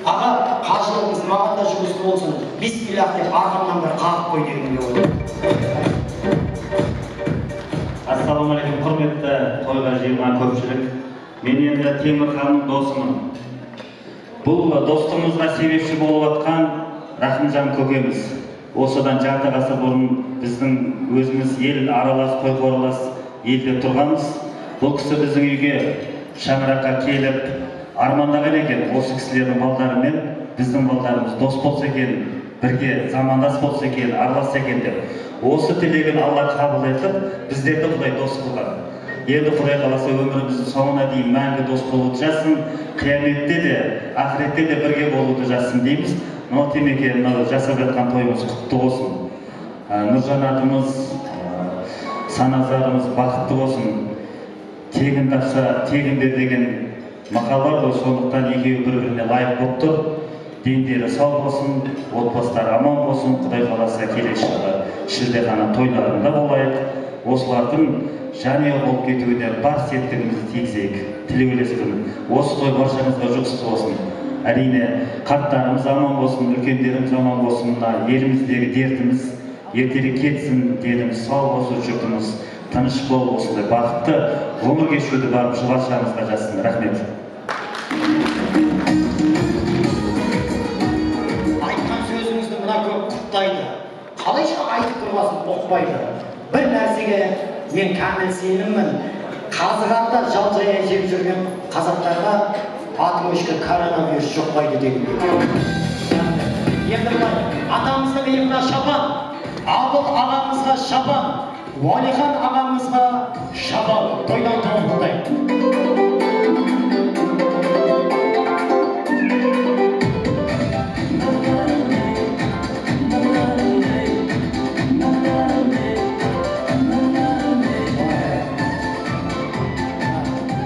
Аға, қажылығыңыз маған да жұғысты болсын, бисмиллах деп арқамнан бір қағып қой дегенге ойлаймын. Ассалаумағалейкум, құрметті тойға жиылған көпшілік. Мен енді Темірханның досымын. Бұл достығымызға себепші болып атқан Рахымжан көкеміз. Осыдан жарты ғасыр бұрын біздің өзіміз ел аралас, той қоралас елде тұрғанбыз. Бұл кісі біздің үйге шаңыраққа келіп армандаған екен, осы кісілердің балдарымен біздің балдарымыз дос болса екен, бірге замандас болса екен, араласса екен деп. Осы тілегін Алла қабыл етіп, біздерді Құдай дос қылған. Енді Құдай қаласа өміріміздің соңына дейін мәңгі дос болуды жазсын, қияметте де, ақыретте де бірге болуды жазсын дейміз. Мынау Темеке, мынау жасап жатқан тойымыз құтты болсын. Нұржанатымыз, Саназарымыз бақытты болсын. Тегін тапса, тегін бер деген мақал бар ғой, сондықтан екеуі бір-біріне лайық болып тұр. Дендері сау болсын, отбасылары аман болсын, Құдай қаласа келесі жылы шілдехана тойларында болайық. Осылардың жанұя болып кетуіне бар септігімізді тигізейік. Тілеулеспін. Осы той баршаңызға жұғысты болсын. Әрине, қарттарымыз аман болсын, үлкендеріміз аман болсын, мына еліміздегі дертіміз ертерек кетсін, деніміз сау болсын, жұртымыз тыныш болып, осындай бақытты ғұмыр кешуді барып баршамызға жазсын. Рахмет. Айтқан сөзіңізді мына көп құптайды. Қалайша айтып тұрғасын ұқпайды. Бір нәрсеге мен кәміл сеніммін. Қазығанда жал жая жеп жүрген қазақтарға атым өшкір коронавирус жұқпайды деген. Енді былай, атамыздың иығына шапан, Абыл ағамызға шапан, Уәлихан ағамызға шапан. Тойдан тоқтатайық.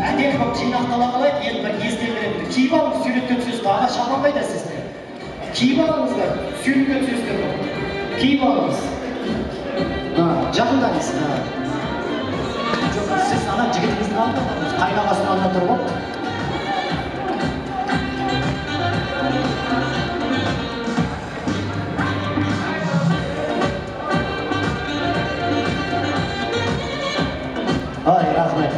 Әдемі болып жинақтала қалайық, енді бір естелік ретінде. Киіп алыңыз, суретке түсесіздер. Аға, шапан қайда сізде? Киіп алыңыздар, суретке түсесіздер. Киіп алыңыз. Жақындаңыз. Жоқ, сіз ана жігітіңіздің алдында тұрыңыз, қайнағасының алдында тұрып алып. Ай, рахмет.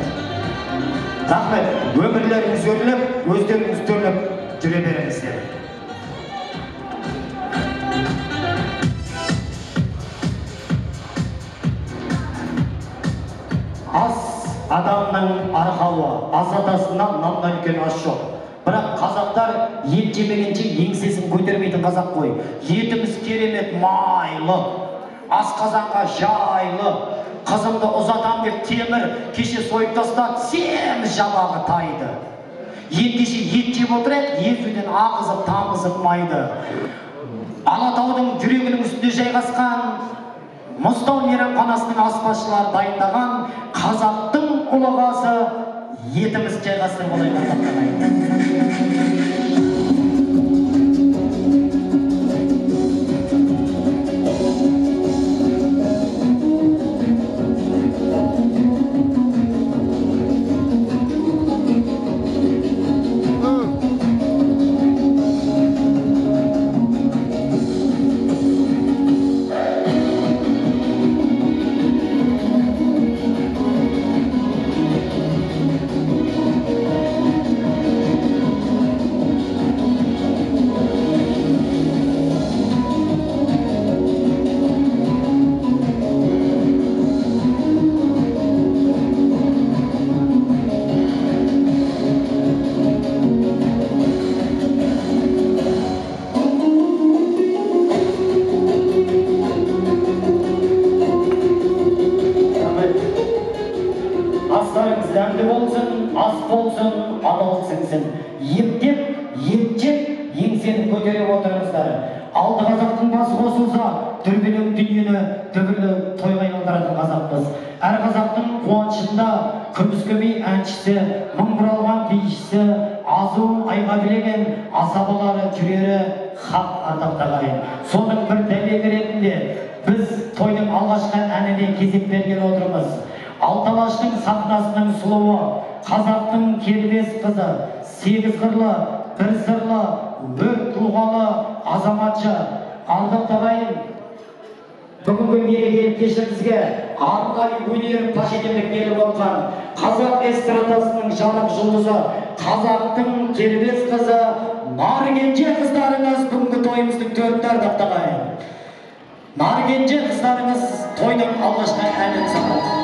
Рахмет. Өмірлеріңіз өрлеп, өздеріңіз төрлеп жүре беріңіздер. Ас адамның арқауы, ас атасынан наннан үлкен ас жоқ. Бірақ қазақтар ет жемегенше еңсесін көтермейтін қазақ қой. Етіміз керемет майлы, асқазанға жайлы. Қызымды ұзатам деп Темір кеше сойып тастады, семіз жабағы тайды. Ендеше ет жеп отырайық, езуден ағызып тамызып майды. Алатаудың жүрегінің үстінде жайғасқан Мұзтау мейрамханасының аспазшылары дайындаған қазақтың ұлы етіміз жайғастырып алайық. беріп отырыңыздар. Алты қазақтың басы қосылса, дүрбелең дүниені дүбірлі тойға айналдыратын қазақпыз. Әр қазақтың қуанышында күміс әншісі, мың бұралған бишісі, азуын айға билеген асабалары жүрері хақ ардақты ағайын. Соның бір дәлелі ретінде біз тойдың алғашқы әніне кезек берген отырмыз. Алты алаштың сахнасының сұлуы, қазақтың кербез қызы, сегіз қырлы, бір сырлы, өр тұлғалы азаматша ардақты ағайын, бүгінгі мерекелік кешімізге арнайы өнерін паш етемін келіп отырған қазақ эстрадасының жарық жұлдызы, қазақтың кербез қызы Наркенже қыздарыңыз бүгінгі тойымыздың төрінде ардақты ағайын. Наркенже қыздарыңыз тойдың алғашқы әнін салады.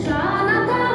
Жана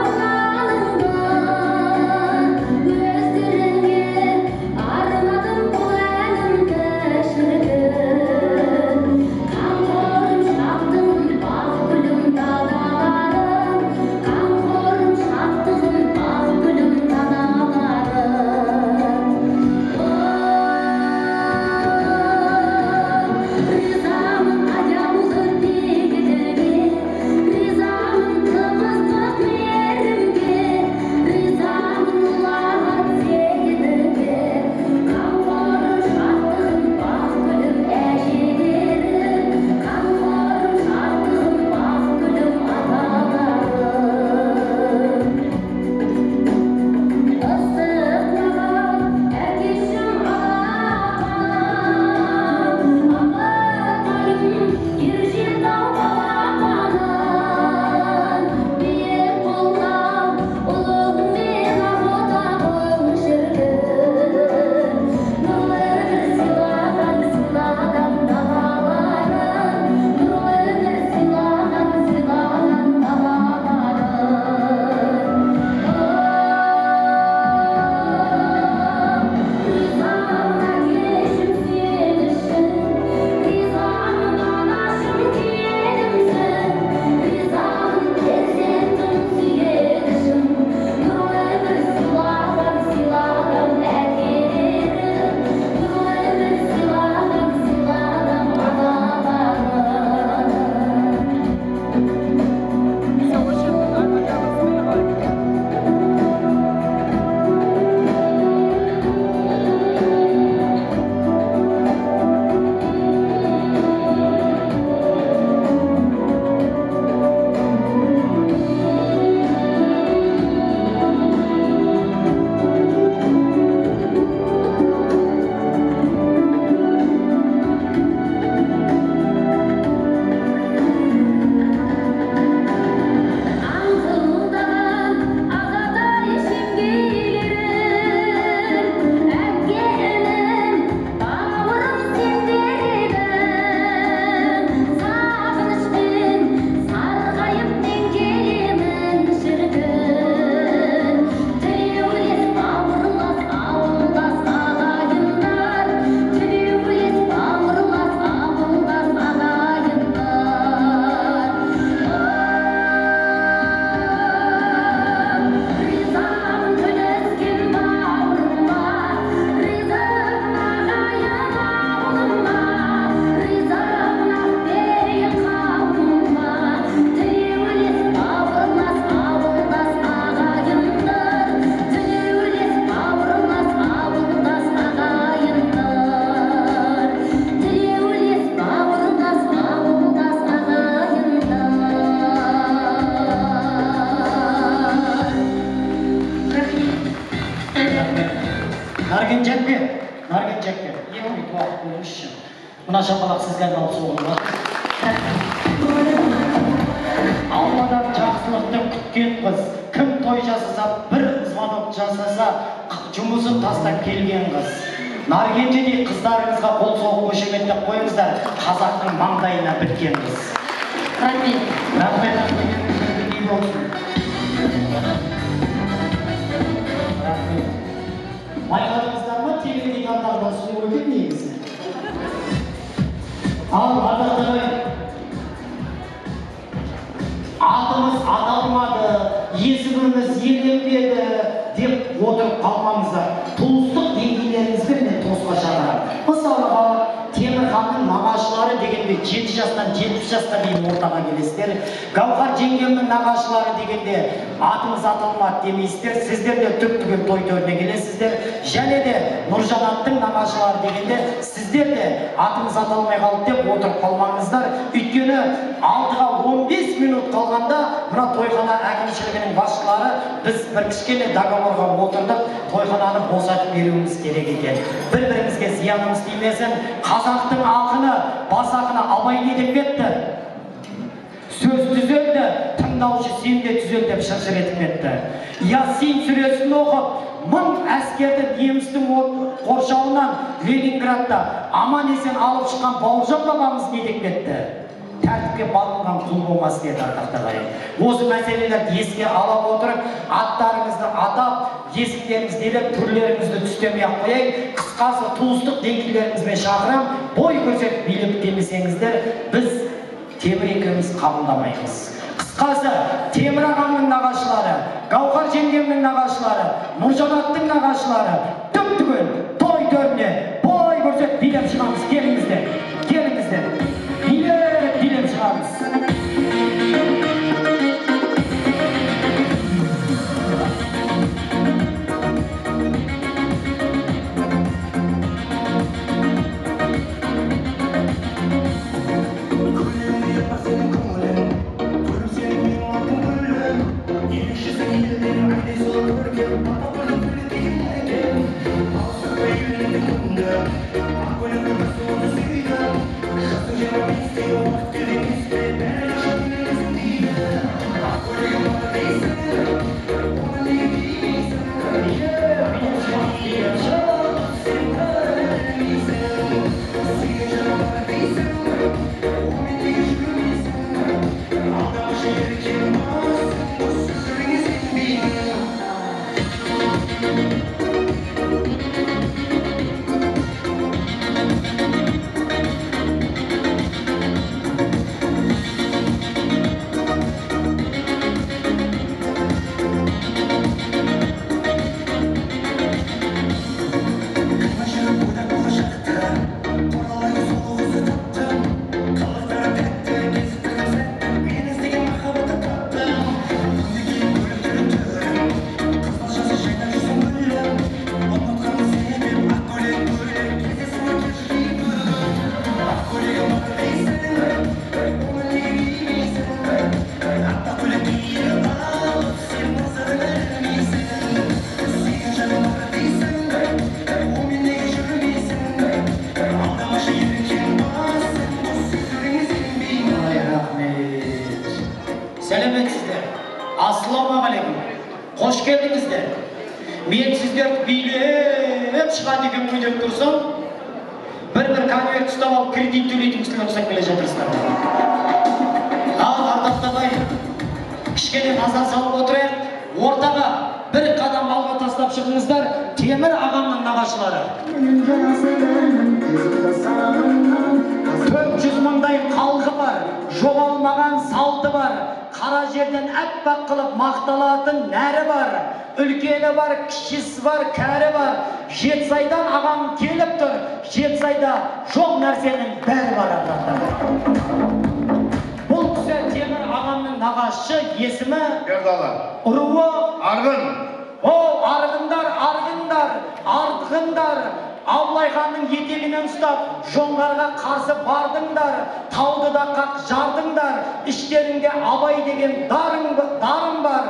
Рахмет. Нарген жәпке, Нарген жәпке, 2 минут уақыт бөліңізші. Мына шапалақ сізге арналып соғылып жатыр. Алладан жақсылықты күткен қыз, кім той жасаса, бір звонок жасаса, жұмысын тастап келген қыз. Наргенжедей қыздарыңызға қол соғып қошеметтеп қойыңыздар, қазақтың маңдайына біткен қыз. Рахмет. Рахмет. Болсын. Рахмет. Байқадыңыздар ма, теледидардан сұлу екен негізі. Ал ардақты ағайын, атымыз аталмады, есіміміз еленбеді деп отырып қалмаңыздар. Туыстық деңгейлеріңізбен мен тосқа шақырамын. Мысалға, Темірханның нағашылары дегенде 7 жастан 70 жасқа дейін ортаға келесіздер. Гауһар жеңгемнің нағашылары дегенде атымыз аталмады демейсіздер. Сіздер де түп-түгел той төріне келесіздер. Және де Нұржанаттың нағашылары дегенде сіздер де атымыз аталмай қалды деп отырып қалмаңыздар. Өйткені 6-ға 15 минут қалғанда мына тойхана әкімшілігінің басшылары біз бір кішкене договорға отырдық, тойхананы босатып беруіміз керек екен. Бір-бірімізге зиянымыз тимесін. Қазақтың ақыны, бас ақыны Абай не деп кетті? Сөз түзелді, тыңдаушы сен де түзел деп шыршыр етіп кетті. Ясин сүресін оқып, 1000 әскерді немістің қоршауынан Ленинградта аман есен алып шыққан Бауыржан бабамыз не деп кетті? Тәртіпке бағынған құл болмас деді ардақты ағайын. Осы мәселелерді еске ала отырып, аттарыңызды атап, есімдеріңізді елеп, түрлеріңізді түстемей ақ қояйын. Қысқасы туыстық деңгейлеріңізбен шақырам, бой көрсетіп билеп демесеңіздер, біз Темір екеуміз қабылдамаймыз. Қысқасы Темір ағамның нағашылары, Гауһар жеңгемнің нағашылары, Нұржанаттың нағашылары түп-түгел той төріне бой көрсетіп билеп шығамыз. Келіңіздер, келіңіздер. Билеп, билеп шығамыз. Сәлеметсіздер. Ассалаумағалейкум. Қош келдіңіздер. Мен сіздерді билеп шығады екен ғой деп тұрсам, бір-бір конверт ұстап алып кредит төлейтін кісілер ұқсап келе жатырсыздар. Ал ардақты ағайын, кішкене назар салып отырайық. Ортаға бір қадам алға тастап шығыңыздар. Темір ағамның нағашылары. 400 мыңдай халқы бар, жоғалмаған салты бар, қара жерден әппақ қылып мақталатын нәрі бар, үлкені бар, кішісі бар, кәрі бар. Жетісайдан ағам келіп тұр, Жетісайда жоқ нәрсенің бәрі бар ардақты. Бұл кісі Темір ағамның нағашы, есімі Бердалы, руы Арғын. О, арғындар, арғындар, арғындар, Абылай ханның етегінен ұстап, жоңғарға қарсы бардыңдар, тауды да қақ жардыңдар, іштеріңде Абай деген дарын бар.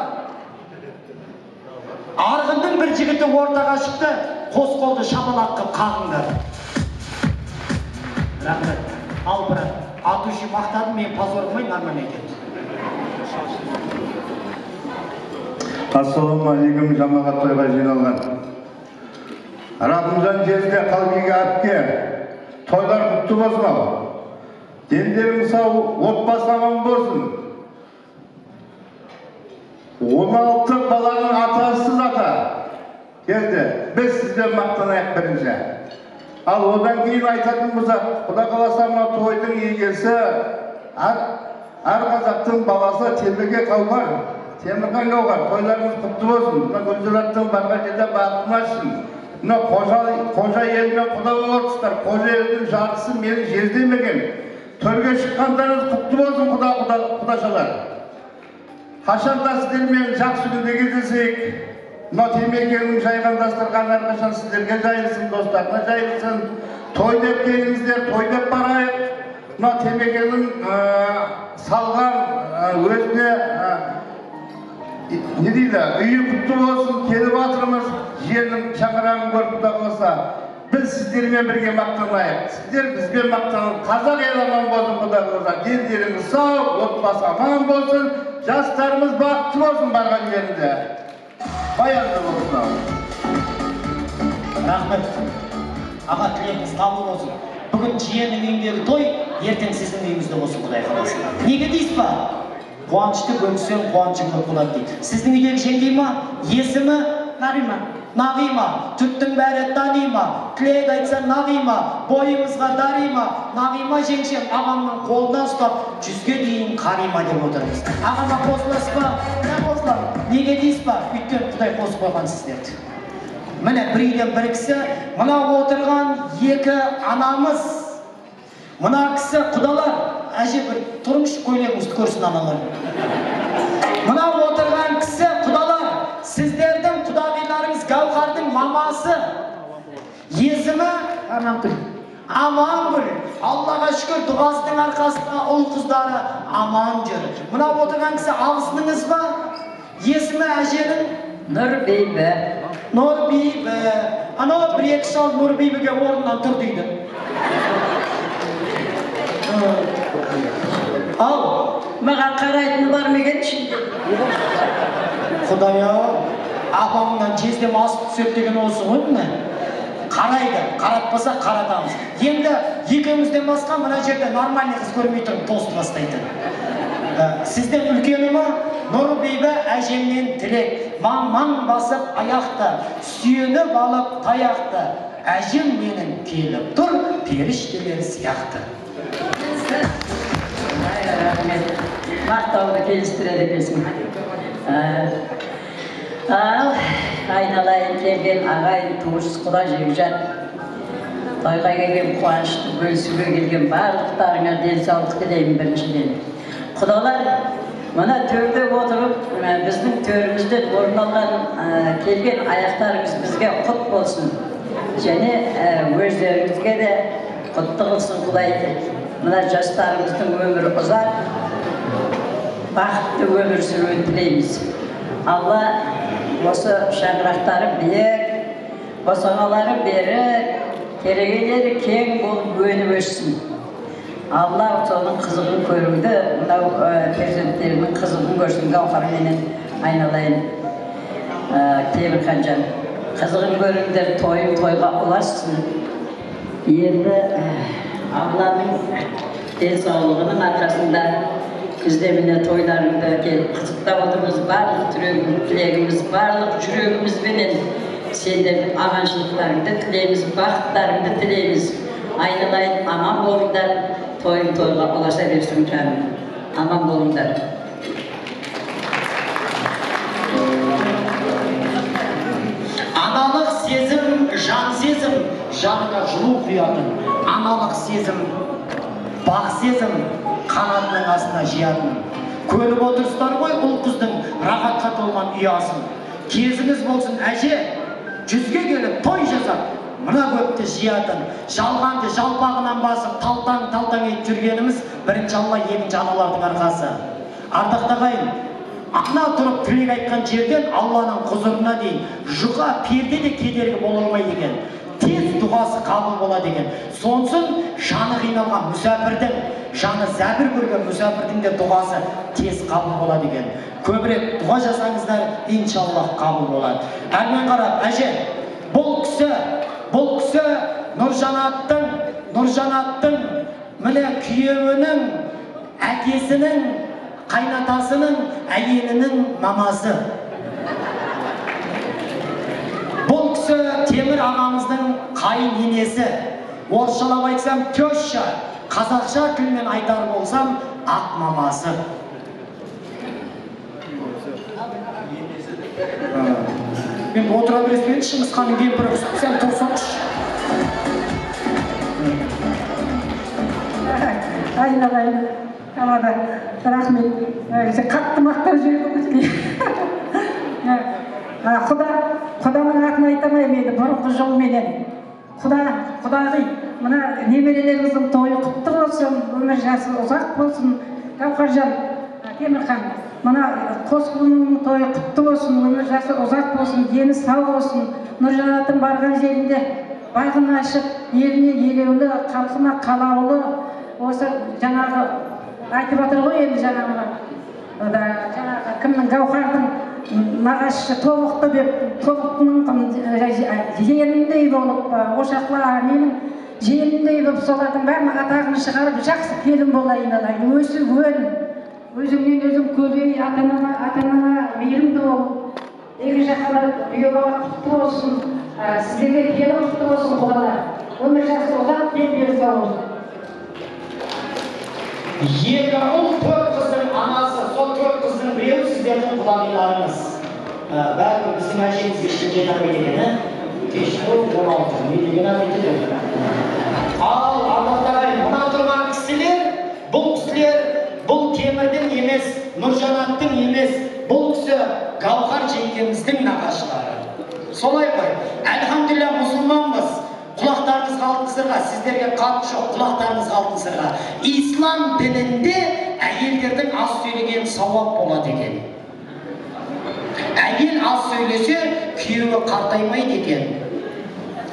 Арғынның бір жігіті ортаға шықты, қос қолды шапалақ қып қағыңдар. Рахмет. Ал брат, от души мақтадым, мен позор қылмай нормально айтамын. Ассалаумағалейкум, жамағат тойға жиналған. Рахымжан жезде, Қалбиге әпке, тойлар құтты болсын ау. Дендерің сау, отбасы аман болсын. 16 баланың атасыз ата. Жезде, біз сізбен мақтанайық бірінші. Ал одан кейін айтатын болсақ, Құда қаласа мына тойдың егесі әр қазақтың баласы Темірге Қауғар, Темірхан Қауғар, тойларыңыз құтты болсын. Мына Гүлжараттың барған жерде бақытын ашсын. Мына қожа елімен құда болып отырсыздар. Қожа елінің жартысы мені жездем екен. Төрге шыққандарыңыз құтты болсын, құдашалар. Қашан да сіздермен жақсы күнде кездесейік. Мына Темекенің жайған дастарханы әрқашан сіздерге жайылсын, достарына жайылсын. Той деп келіңіздер, той деп барайық. Мына Темекенің салған өзіне не дейді, үйі құтты болсын, келіп жатырмыз, жиеннің шаңырағын көріп құда қалса. Біз сіздермен бірге мақтанайық, сіздер бізбен мақтанып, қазақ елі аман болсын, құда қалса. Дендеріңіз сау, отбасы аман болсын, жастарымыз бақытты болсын барған жерінде. Баянды болсын. Рахмет. Аға, тілегіңіз қабыл болсын. Бүгін жиеннің үйіндегі той, ертең сіздің үйіңізде болсын, Құдай қаласа. Неге дейсіз ба? Қуанышты бөліссең, қуанышы көп болады дейді. Сіздің үйдегі жеңгей ма? Есімі? Нағима. Нағима. Жұрттың бәрі тани ма? Тілек айтса Нағима, бойымызға дарима. Нағима жеңшем ағамның қолынан ұстап, 100-ге дейін қарима деп отырмыз. Ағама қосыласыз ба? Қосыламын. Неге дейсіз ба? Өйткені Құдай қосып қойған сіздерді. Міне бір үйден бір кісі, мына отырған екі анамыз, мына кісі құдалар, әже бір тұрыңызшы, көйлегіңізді көрсін аналар. Мына отырған кісі құдалар, сіздердің құдағиларыңыз Гауһардың мамасы. Есімі Амангүл. Амангүл. Аллаға шүкір, дұғасының арқасында ұл қыздары аман жүр. Мына отырған кісі абысыныңыз ба? Есімі әженің? Нұрбибі. Нұрбибі. Анау бір екі шал Нұрбибіге орнынан тұр дейді. Ал, маған қарайтыны бар ма екен ішінде? Құдай-ау, апамнан жездем асып түседі деген осы ғой міне. Қарайды, қаратпаса қаратамыз. Енді екеумізден басқа мына жерде нормальный қыз көрмей тұрмын, тост бастайтын. Сізден үлкені ма? Нұрбибі әжемнен тілек, маң-маң басып аяқты, сүйеніп алып таяқты. Әжем менің келіп тұр, періштелер сияқты. Рахмет. Мақтауды келістіреді екенсің. Ал, айналайын келген ағайын, туыс, құда жекжат, тойға келген қуанышты бөлісуге келген барлықтарыңа денсаулық тілеймін біріншіден. Құдалар, мына төрде отырып, біздің төрімізден орын алған келген аяқтарыңыз бізге құт болсын. Және өздеріңізге де құтты қылсын Құдай. Мына жастарымыздың өмірі ұзақ, бақытты өмір сүруін тілейміз. Алла осы шаңырақтары биік, босағалары берік, керегелері кең болып өніп өссін. Алла соның қызығын көруді, мынау перзенттерінің қызығын көрсін. Гауһар менен айналайын Темірханжан, қызығын көріңдер, тойың тойға ұлассын. Енді Алланың денсаулығының арқасында біз де міне тойларыңды келіп қызықтап отырмыз. Барлық тілегіміз, барлық жүрегімізбенен сендердің аманшылықтарыңды тілейміз, бақыттарыңды тілейміз. Айналайын аман болыңдар, тойың тойға ұласа берсін жаным. Аман болыңдар. Аналық сезім, жан сезім, жаныңа жылу құятын. Аналық сезім, бақ сезім, қанатының астына жиятын. Көріп отырсыздар ғой ұл қыздың рахатқа толған ұясын. Кезіңіз болсын әже, 100-ге келіп той жасап, мына көпті жиятын. Жалғанды жалпағынан басып, талтаң-талтаң етіп жүргеніміз бірінші Алла, екінші аналардың арқасы. Ардақты ағайын, Ана тұрып тілек айтқан жерден Алланың құзырына дейін жұқа перде де кедергі бола алмайды екен. Тез дұғасы қабыл болады екен. Сонсын жаны қиналған мүсәпірдің, жаны зәбір көрген мүсәпірдің де дұғасы тез қабыл болады екен. Көбірек дұға жасаңыздар, иншаллах қабыл болады. Әрмен қарап, әже, бұл кісі Нұржанаттың міне күйеуінің, әкесінің, қайнатасының, әйелінің мамасы. Бұл кісі Темір ағамыздың қайын енесі. Орысшалап айтсам теща, қазақша тілмен айтар болсам ақ мамасы. Мен отыра береспен Шыңғысханның кемпірі құсып, сен тұрсаңшы. Айналайын, тамада, рахмет. Қатты мақтап жібердіңіз. Құданың атын айта алмаймын енді бұрынғы жолменен. Құда, құдағи, мына немерелеріміздің тойы құтты болсын, өмір жасы ұзақ болсын. Гауһаржан, Темірхан, мына қос ұлының тойы құтты болсын, өмір жасы ұзақ болсын, дені сау болсын. Нұржанаттың барған жерінде бағын ашып, еліне елеулі, халқына қалаулы, осы жаңағы айтып жатыр ғой енді жаңағы кімнің Гауһардың нағашысы тобықты деп, тобықтының жиеніндей болып, ошақла менің жиеніндей болып, солардың бәрін атағын шығарып, жақсы келін болайын алайын, өсіп өн, өзіңнен өзің көбей, ата-анаңа мейірімді бол, екі жаққа да күйеу бала құтты болсын, сіздерге келін құтты болсын, құдалар, өмір жақсы ұзақ, дендері сау болсын. Екі ұл, төрт қыздың анасы, сол төрт қыздың біреуі сіздердің құдағиларыңыз. Бәлкім біздің әжемізге ешкім жете алмайды екен, ә? Кешіру 16, не деген ақ екен. Ал, ардақты ағайын, мына тұрған кісілер, бұл кісілер, бұл Темірдің емес, Нұржанаттың емес, бұл кісі Гауһар жеңгеміздің нағашылары. Солай ғой, әлхамдулилля мұсылманбыз. Құлақтарыңызға алтын сырға, сіздерге қатты жоқ, құлақтарыңызға алтын сырға. Ислам дінінде әйелдердің аз сөйлеген сауап болады екен. Әйел аз сөйлесе, күйеуі қартаймайды екен.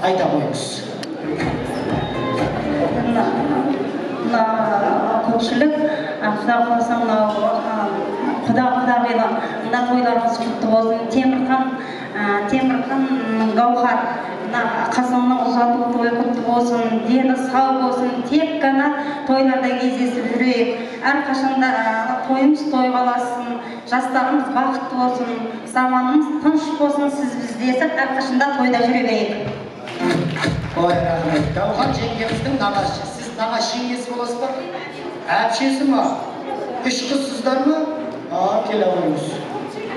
Айта қойыңыз. Мына көпшілік, Құда қаласа мынау құда құдағилар, мына тойларыңыз құтты болсын. Темірхан Гауһар, мына қызының ұзату тойы құтты болсын, дені сау болсын, тек қана тойларда кездесіп жүрейік. Әрқашанда тойымыз тойға ұлассын, жастарымыз бақытты болсын, заманымыз тыныш болсын, сіз біздесіп әрқашанда тойда жүре берейік. Ой, рахмет. Гауһар жеңгеміздің нағашы. Сіз нағашы жеңгесі боласыз ба? Әпшесі ма? Үш қызсыздар ма? Келе қойыңыз.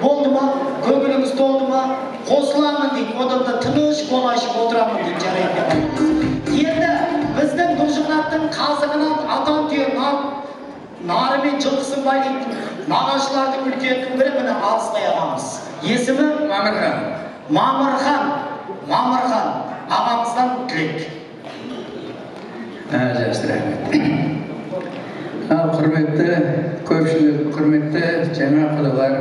Болды ма? Көңіліңіз толды ма? Қосыламын дейді, одан да тыныш қол ашып отырамын дейді, жарайды деп айтыңыз. Енді біздің Нұржанаттың қазығынан атан түйе нары мен жылқысын байлайтын нағашылардың үлкенінің бірі міне Арыстай ағамыз. Есімі? Мамырхан. Мамырхан. Мамырхан ағамыздан тілек. Жақсы, рахмет. Ал құрметті көпшілік, құрметті жаңа құдалар,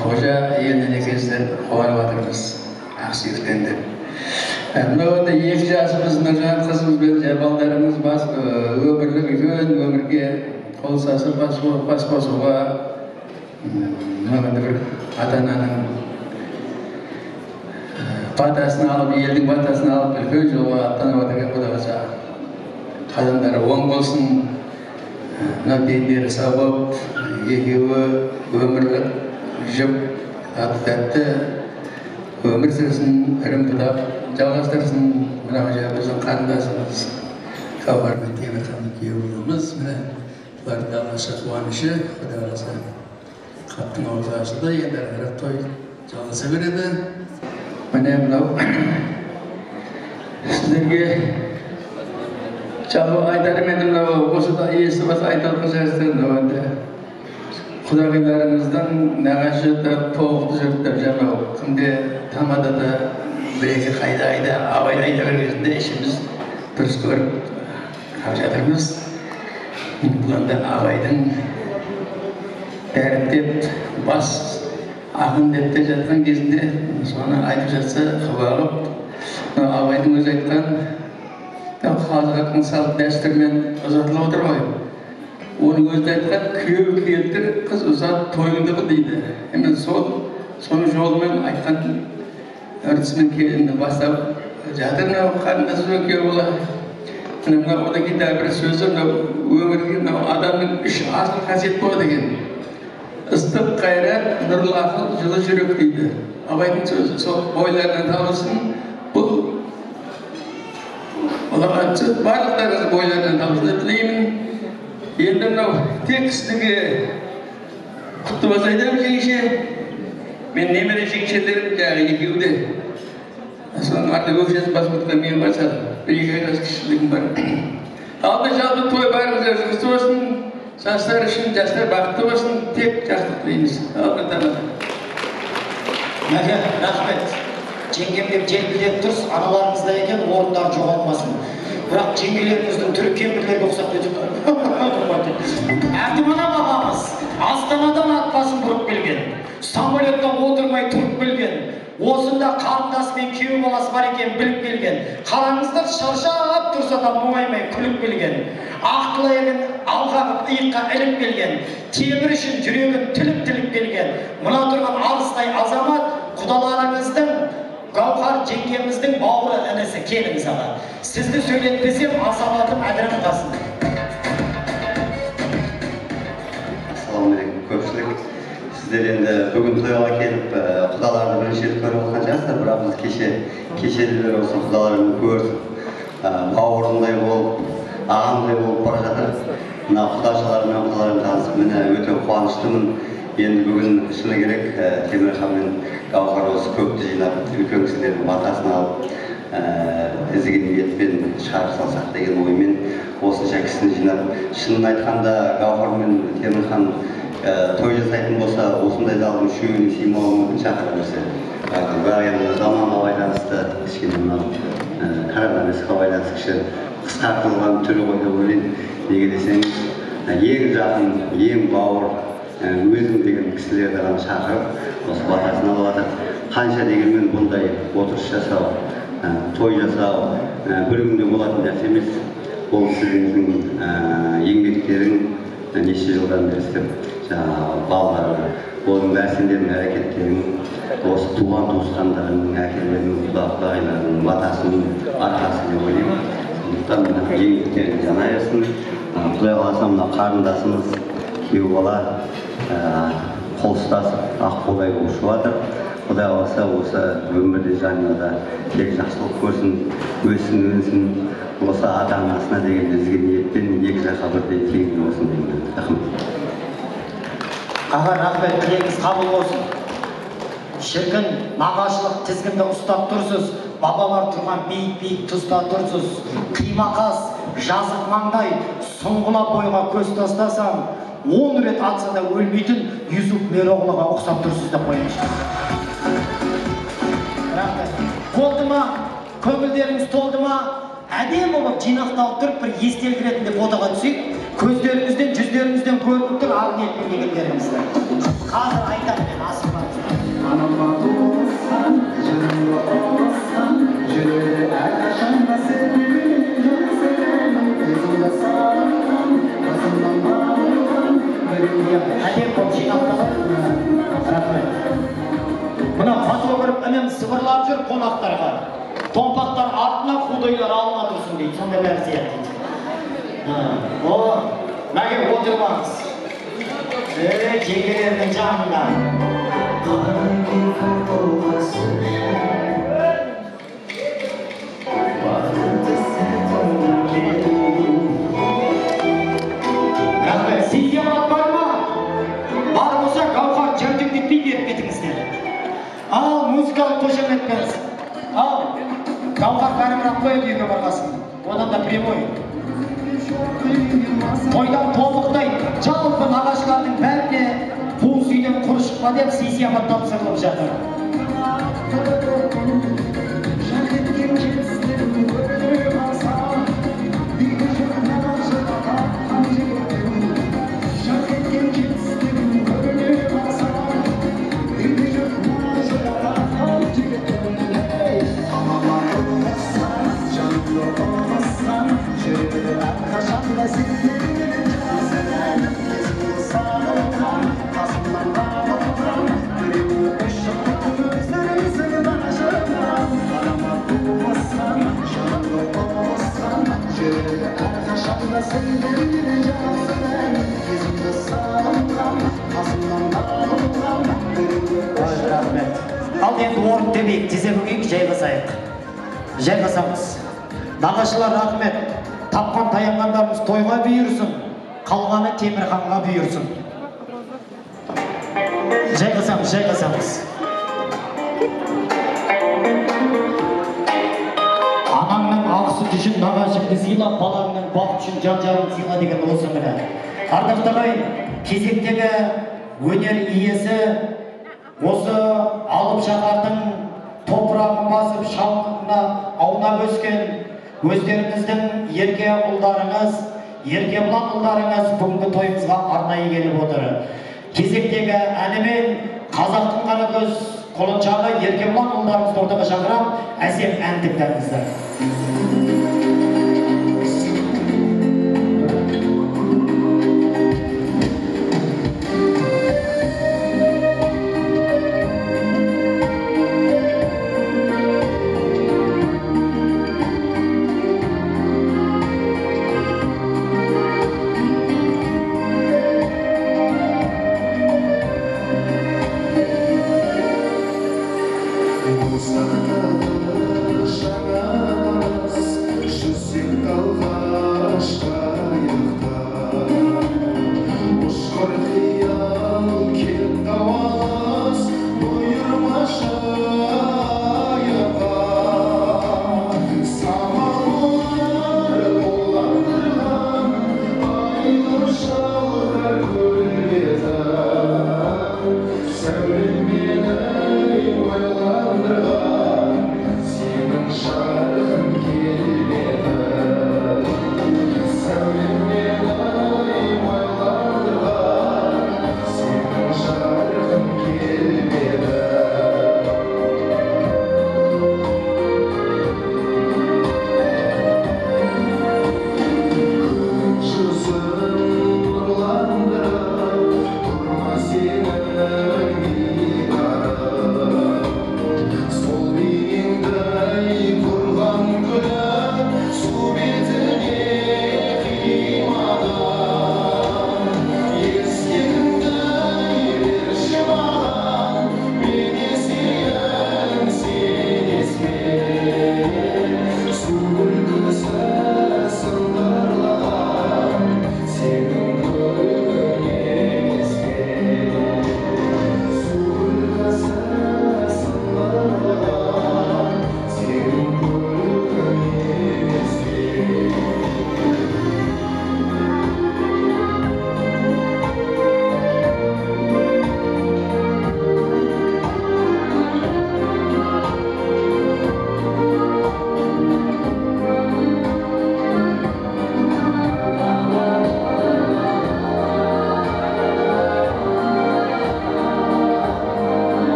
қожа елінің екесі қуанып жатырмыз ақсүйектен деп. Мынау енді екі жасымыз, Нұржан қызымыз бен балдарымыз бас өмірлік үлкен өмірге қол сасып бас қосуға мынау енді бір ата-ананың батасын алып, елдің батасын алып үлкен жолға аттанып жатыр. Құдай қаласа қадамдары оң болсын, мына дендері сау болып, екеуі өмірлік жұп тату-тәтті өмір сүрсін, ірім бұтақ жалғастырсын. Мынау жаңа біздің қарындасымыз Гауһар мен Темірханның күйеуі баламыз, міне бұлардың алғашқы қуанышы, Құдай қаласа қаптың аузы ашылды, енді әрі қарай той жалғаса береді. Міне мынау сіздерге жалпы айтарым енді мынау осы да есі бас айтатын жастар, мынау енді құдағиларыңыздан нағашы да тобықты жұрт деп жаңағы күнде тамада да бір екі қайда айда абайды айта бергенде ішіміз дұрыс көріп жатырмыз. Бұл енді абайдың дәріптеп бас ақын деп те жатқан кезінде соны айтып жатса қабағып, Абайдың өзі айтқан қазақтың салт дәстүрімен ұзатылып отыр ғой. Оның өзі айтқан күйеу келтір, қыз ұзат, тойыңды қыл дейді. Енді соның жолымен айтқан үрдісімен келінді бастап жатыр мынау қарындасы мен күйеу бала. Мына одан кейін тағы бір сөзі, мынау өмірге мынау адамның үш асыл қасиет болады екен. Ыстық қайрат, нұрлы ақыл, жылы жүрек дейді. Абайдың сөзі сол бойларынан табылсын. Бұл ұлағатсыз барлықтарыңыз бойларынан табылсын деп тілеймін. Енді мынау тек сізге құтты болса айтамын жеңеше. Мен немере жеңшелерім жаңағы екеуі де. Соның артында өкшесін басып отырған мен бар сәл. Бір екі жас кішілігім бар. Алды жалпы той бәрімізге жұғысты болсын. Жастар үшін жастар бақытты болсын. Тек жақсылық тілейміз. Алды таңда. Мәке, рахмет. Жеңгем деп желпілдеп тұрсыз, аналарыңыз да екен, орындары жоғалмасын. Бірақ жеңгелеріңіздің түрі кемпірлерге ұқсап кетіп Әбдіманап ағамыз Астанадан ат басын бұрып келген, самолетта отырмай тұрып келген, осында қарындасы мен күйеу баласы бар екенін біліп келген. Қараңыздар, шаршап тұрса да мұңаймай күліп келген. Ақ тілегін алға қып иыққа іліп келген. Темір үшін жүрегін тіліп-тіліп келген. Мына тұрған арыстай азамат құдаларыңыздың, Гауһар жеңгеміздің бауыры інісі. Келіңіз аға. Сізді сөйлетпесем азаматым әдірім қалсын. Ассалаумағалейкум көпшілік. Сіздер енді бүгін тойға келіп құдаларды бірінші рет көріп отқан шығарсыздар, бірақ біз кешелі бері осы құдалармен көрісіп, бауырымдай болып, ағамдай болып бара жатыр. Мына құдашалармен құдалармен танысып, міне өте қуаныштымын. Енді бүгін шыны керек, Темірхан мен Гауһар осы көпті жинап, үлкен кісілердің батасын алып, ізгі ниетпен шығарып салсақ деген оймен осынша кісіні жинап, шынын айтқанда Гауһар мен Темірхан той жасайтын болса, осындай залдың үшеуіне сыймауы мүмкін шақыра берсе. Бірақ енді заманға байланысты, кішкене мынау коронавирусқа байланысты кішкене қысқартылған түрі ғой деп ойлаймын. Неге десеңіз, ең жақын, ең бауыр, өзім деген кісілерді ғана шақырып, осы батасын алып жатыр. Қанша дегенмен бұндай отырыс жасау, той жасау бір күнде болатын нәрсе емес. Ол сіздің еңбектерің неше жылдан бері істеп, жаңағы балалар, оның бәрі сендердің әрекеттерің, осы туған туысқандарыңның, әкелерінің, құда құдағиларының батасының арқасы деп ойлаймын. Сондықтан мына еңбектерің жана берсін. Құдай қаласа мына қарындасымыз, күйеу бала қол ұстасып аққудай болып ұшып жатыр. Құдай қаласа осы өмірде жанұяда тек жақсылық көрсін, өссін, өнсін, осы ата-анасына деген ізгі ниетпен екі жаққа бірдей тең болсын деймін. Рахмет. Аға, рахмет, тілегіңіз қабыл болсын. Шіркін, нағашылық тізгінді ұстап тұрсыз, бабалар тұрған биік-биік тұста тұрсыз. Қимақас, жазық маңдай, сұңғыла бойға көз тастасаң, 10 рет атса да өлмейтін Юсуф Мероғлыға ұқсап тұрсыз деп қояйыншы. Рахмет. Болды ма? Көңілдеріңіз толды ма? Әдемі болып жинақталып тұрып бір естелік ретінде фотоға түсейік. Көздеріңізден, жүздеріңізден көрініп тұр ақ ниетпен келгендеріңізді. Қазір айтамын мен, асықпаңыздар. Әдемі болып жинақталып. Рахмет. Мына фотограф інім сыбырлап жүр қонақтарға. Томпақтар артына, худойлар алдына тұрсын дейді. Сонда бәрі зият дейді. О, мәге отырмаңыз. Жеңгелерінің жанында. Рахмет. Сый-сияпат бар ма? Бар болса, Гауһар жәутеңдетпей беріп кетіңіздер. Ал, музыкалық қошеметпен. Ал, Гауһар бәрібір алып қояды үйге барғасын. Одан да прямой. Тойдан тобықтай жалпы нағашылардың бәріне қуыс үйден құр шықпа деп сый-сияпат тапсырылып жатыр. Сендермен жақсы кезімді сағынғам, қасымнан табылғам. Рахмет. Ал енді орын тебейік, тізе бүгейік, жайғасайық. Жайғасамыз. Нағашылар, рахмет. Тапқан таянғандарымыз тойға бұйырсын, қалғаны Темірханға бұйырсын. Жайғасамыз, жайғасамыз. Анаңның ақ сүті үшін нағашыңды сыйла, балаңның бақыт үшін жан-жағын сыйла деген осы міне. Ардақты ағайын, кезектегі өнер иесі осы алып шаһардың топырағын басып, шаңына аунап өскен өздеріңіздің ерке ұлдарыңыз, еркебұлан ұлдарыңыз бүгінгі тойымызға арнайы келіп отыр. Кезектегі әнімен қазақтың қаракөз құлыншағы еркебұлан ұлдарымызды ортаға шақырам, әсем ән тыңдаңыздар.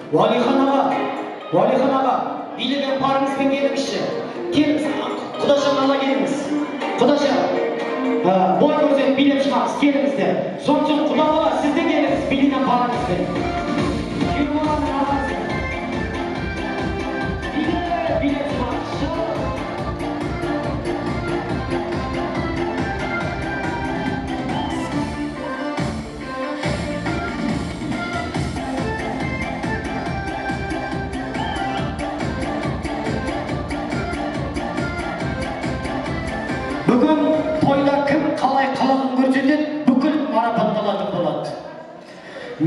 Уәлихан аға, Уәлихан аға, билеген парыңызбен келіңізші. Келіңіз, құдашаны ала келіңіз. Құдаша, бой көрсетіп билеп шығамыз, келіңіздер. Соның құда бала, сіз де келіңіз, билеген парыңызбен. Күйеу баланың ағасы. Билеп, билеп шығамыз.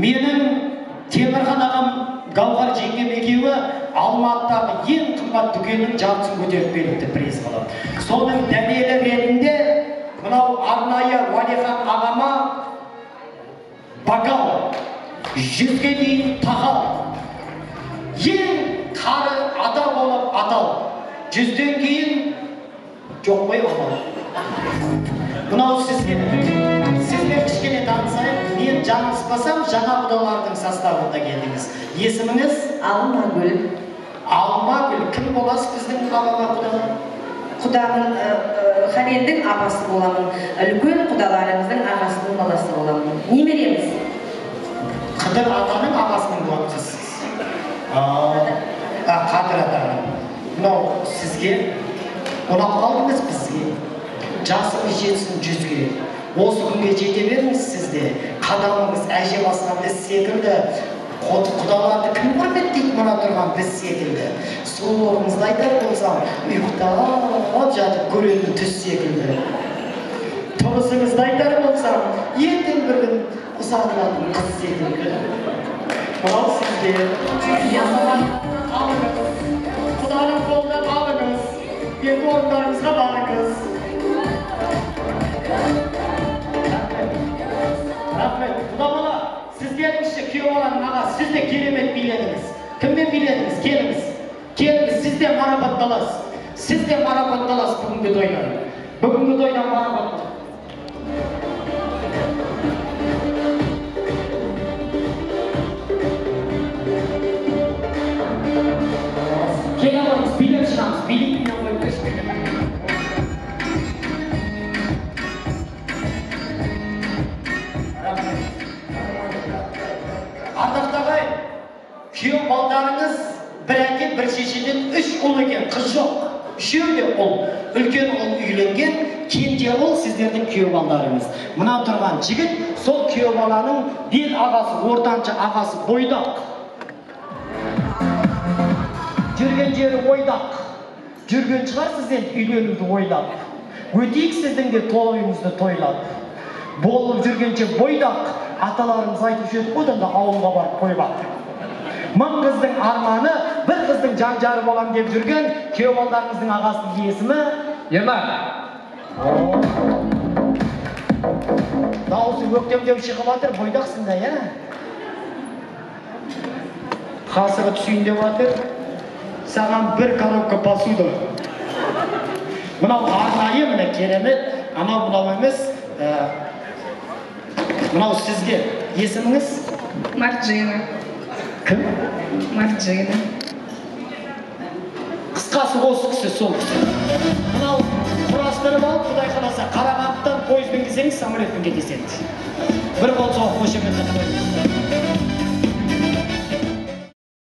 Менің Темірхан ағам, Гауһар жеңгем екеуі Алматыдағы ең қымбат дүкеннің жартысын көтеріп беріпті приз қылып. Соның дәлелі ретінде мынау арнайы Уәлихан ағама бокал, 100-ге дейін тақал, ең қары ата болып атал, 100-ден кейін жоқ қой амал. Мынау сізге. Сізбен кішкене танысайық. Мен жаңылыспасам, жаңа құдалардың составында келдіңіз. Есіміңіз? Алмагүл. Алмагүл. Кім боласыз біздің ағаға құда? Құдамын, Халелдің апасы боламын. Үлкен құдаларыңыздың ағасының баласы боламын. Немереміз. Қыдыр атаның ағасының баласысыз. Қадыр атаның. Мынау сізге ұнап қалдыңыз бізге. Жасыңыз жетсін 100-ге. Осы күнге жете беріңіз сізде. Қадамыңыз әже басқан із секілді. Құдаларды кім құрметтейді мына тұрған біз секілді. Сұлулығыңызды айтар болсам, ұйықтап жатып көретін түс секілді. Тұрысыңызды айтар болсам, ертең бір күн ұзатылатын қыз секілді. Мынау сізге. Алыңыз. Құданың қолынан алыңыз. Енді орындарыңызға барыңыз. Рахмет. Құда бала, сіз келіңізші, күйеу баланың ағасы, сіз де керемет биледіңіз. Кіммен биледіңіз? Келіңіз. Келіңіз, сіз де марапатталасыз. Сіз де марапатталасыз бүгінгі тойдан. Бүгінгі тойдан марапатталасыз. Келе қойыңыз, билеп шығамыз, билейтіннен қойып берші. Ардақты ағайын, күйеу балдарыңыз бір әке, бір шешеден 3 ұл екен, қыз жоқ. Үшеуі де ұл. Үлкен ұл үйленген, кенже ұл сіздердің күйеу балдарыңыз. Мына тұрған жігіт сол күйеу баланың бел ағасы, ортаншы ағасы бойдақ. Жүрген жері ойдақ. Жүрген шығарсыз енді үйленуді ойлап. Өтейік сіздің де тойыңызды тойлап. Болып жүргенше бойдақ, аталарымыз айтып жүрді, одан да ауылға барып қойбақ. Мың қыздың арманы, бір қыздың жан жары болам деп жүрген күйеу балдарыңыздың ағасының есімі Ерлан. Дауысы өктемдеу шығып жатыр, бойдақсың да, иә? Қасығы түсейін деп жатыр. Саған бір коробка посуда. Мынау арнайы, міне керемет, анау мынау емес. Мынау сізге. Есіміңіз? Марджина. Кім? Марджина. Қысқасы осы кісі, сол кісі. Мынау құрастырып алып, Құдай қаласа, Қарағандыдан пойызбен келсеңіз, самолетпен кетесіз. Бір қол соғып қошеметті қойыңыз.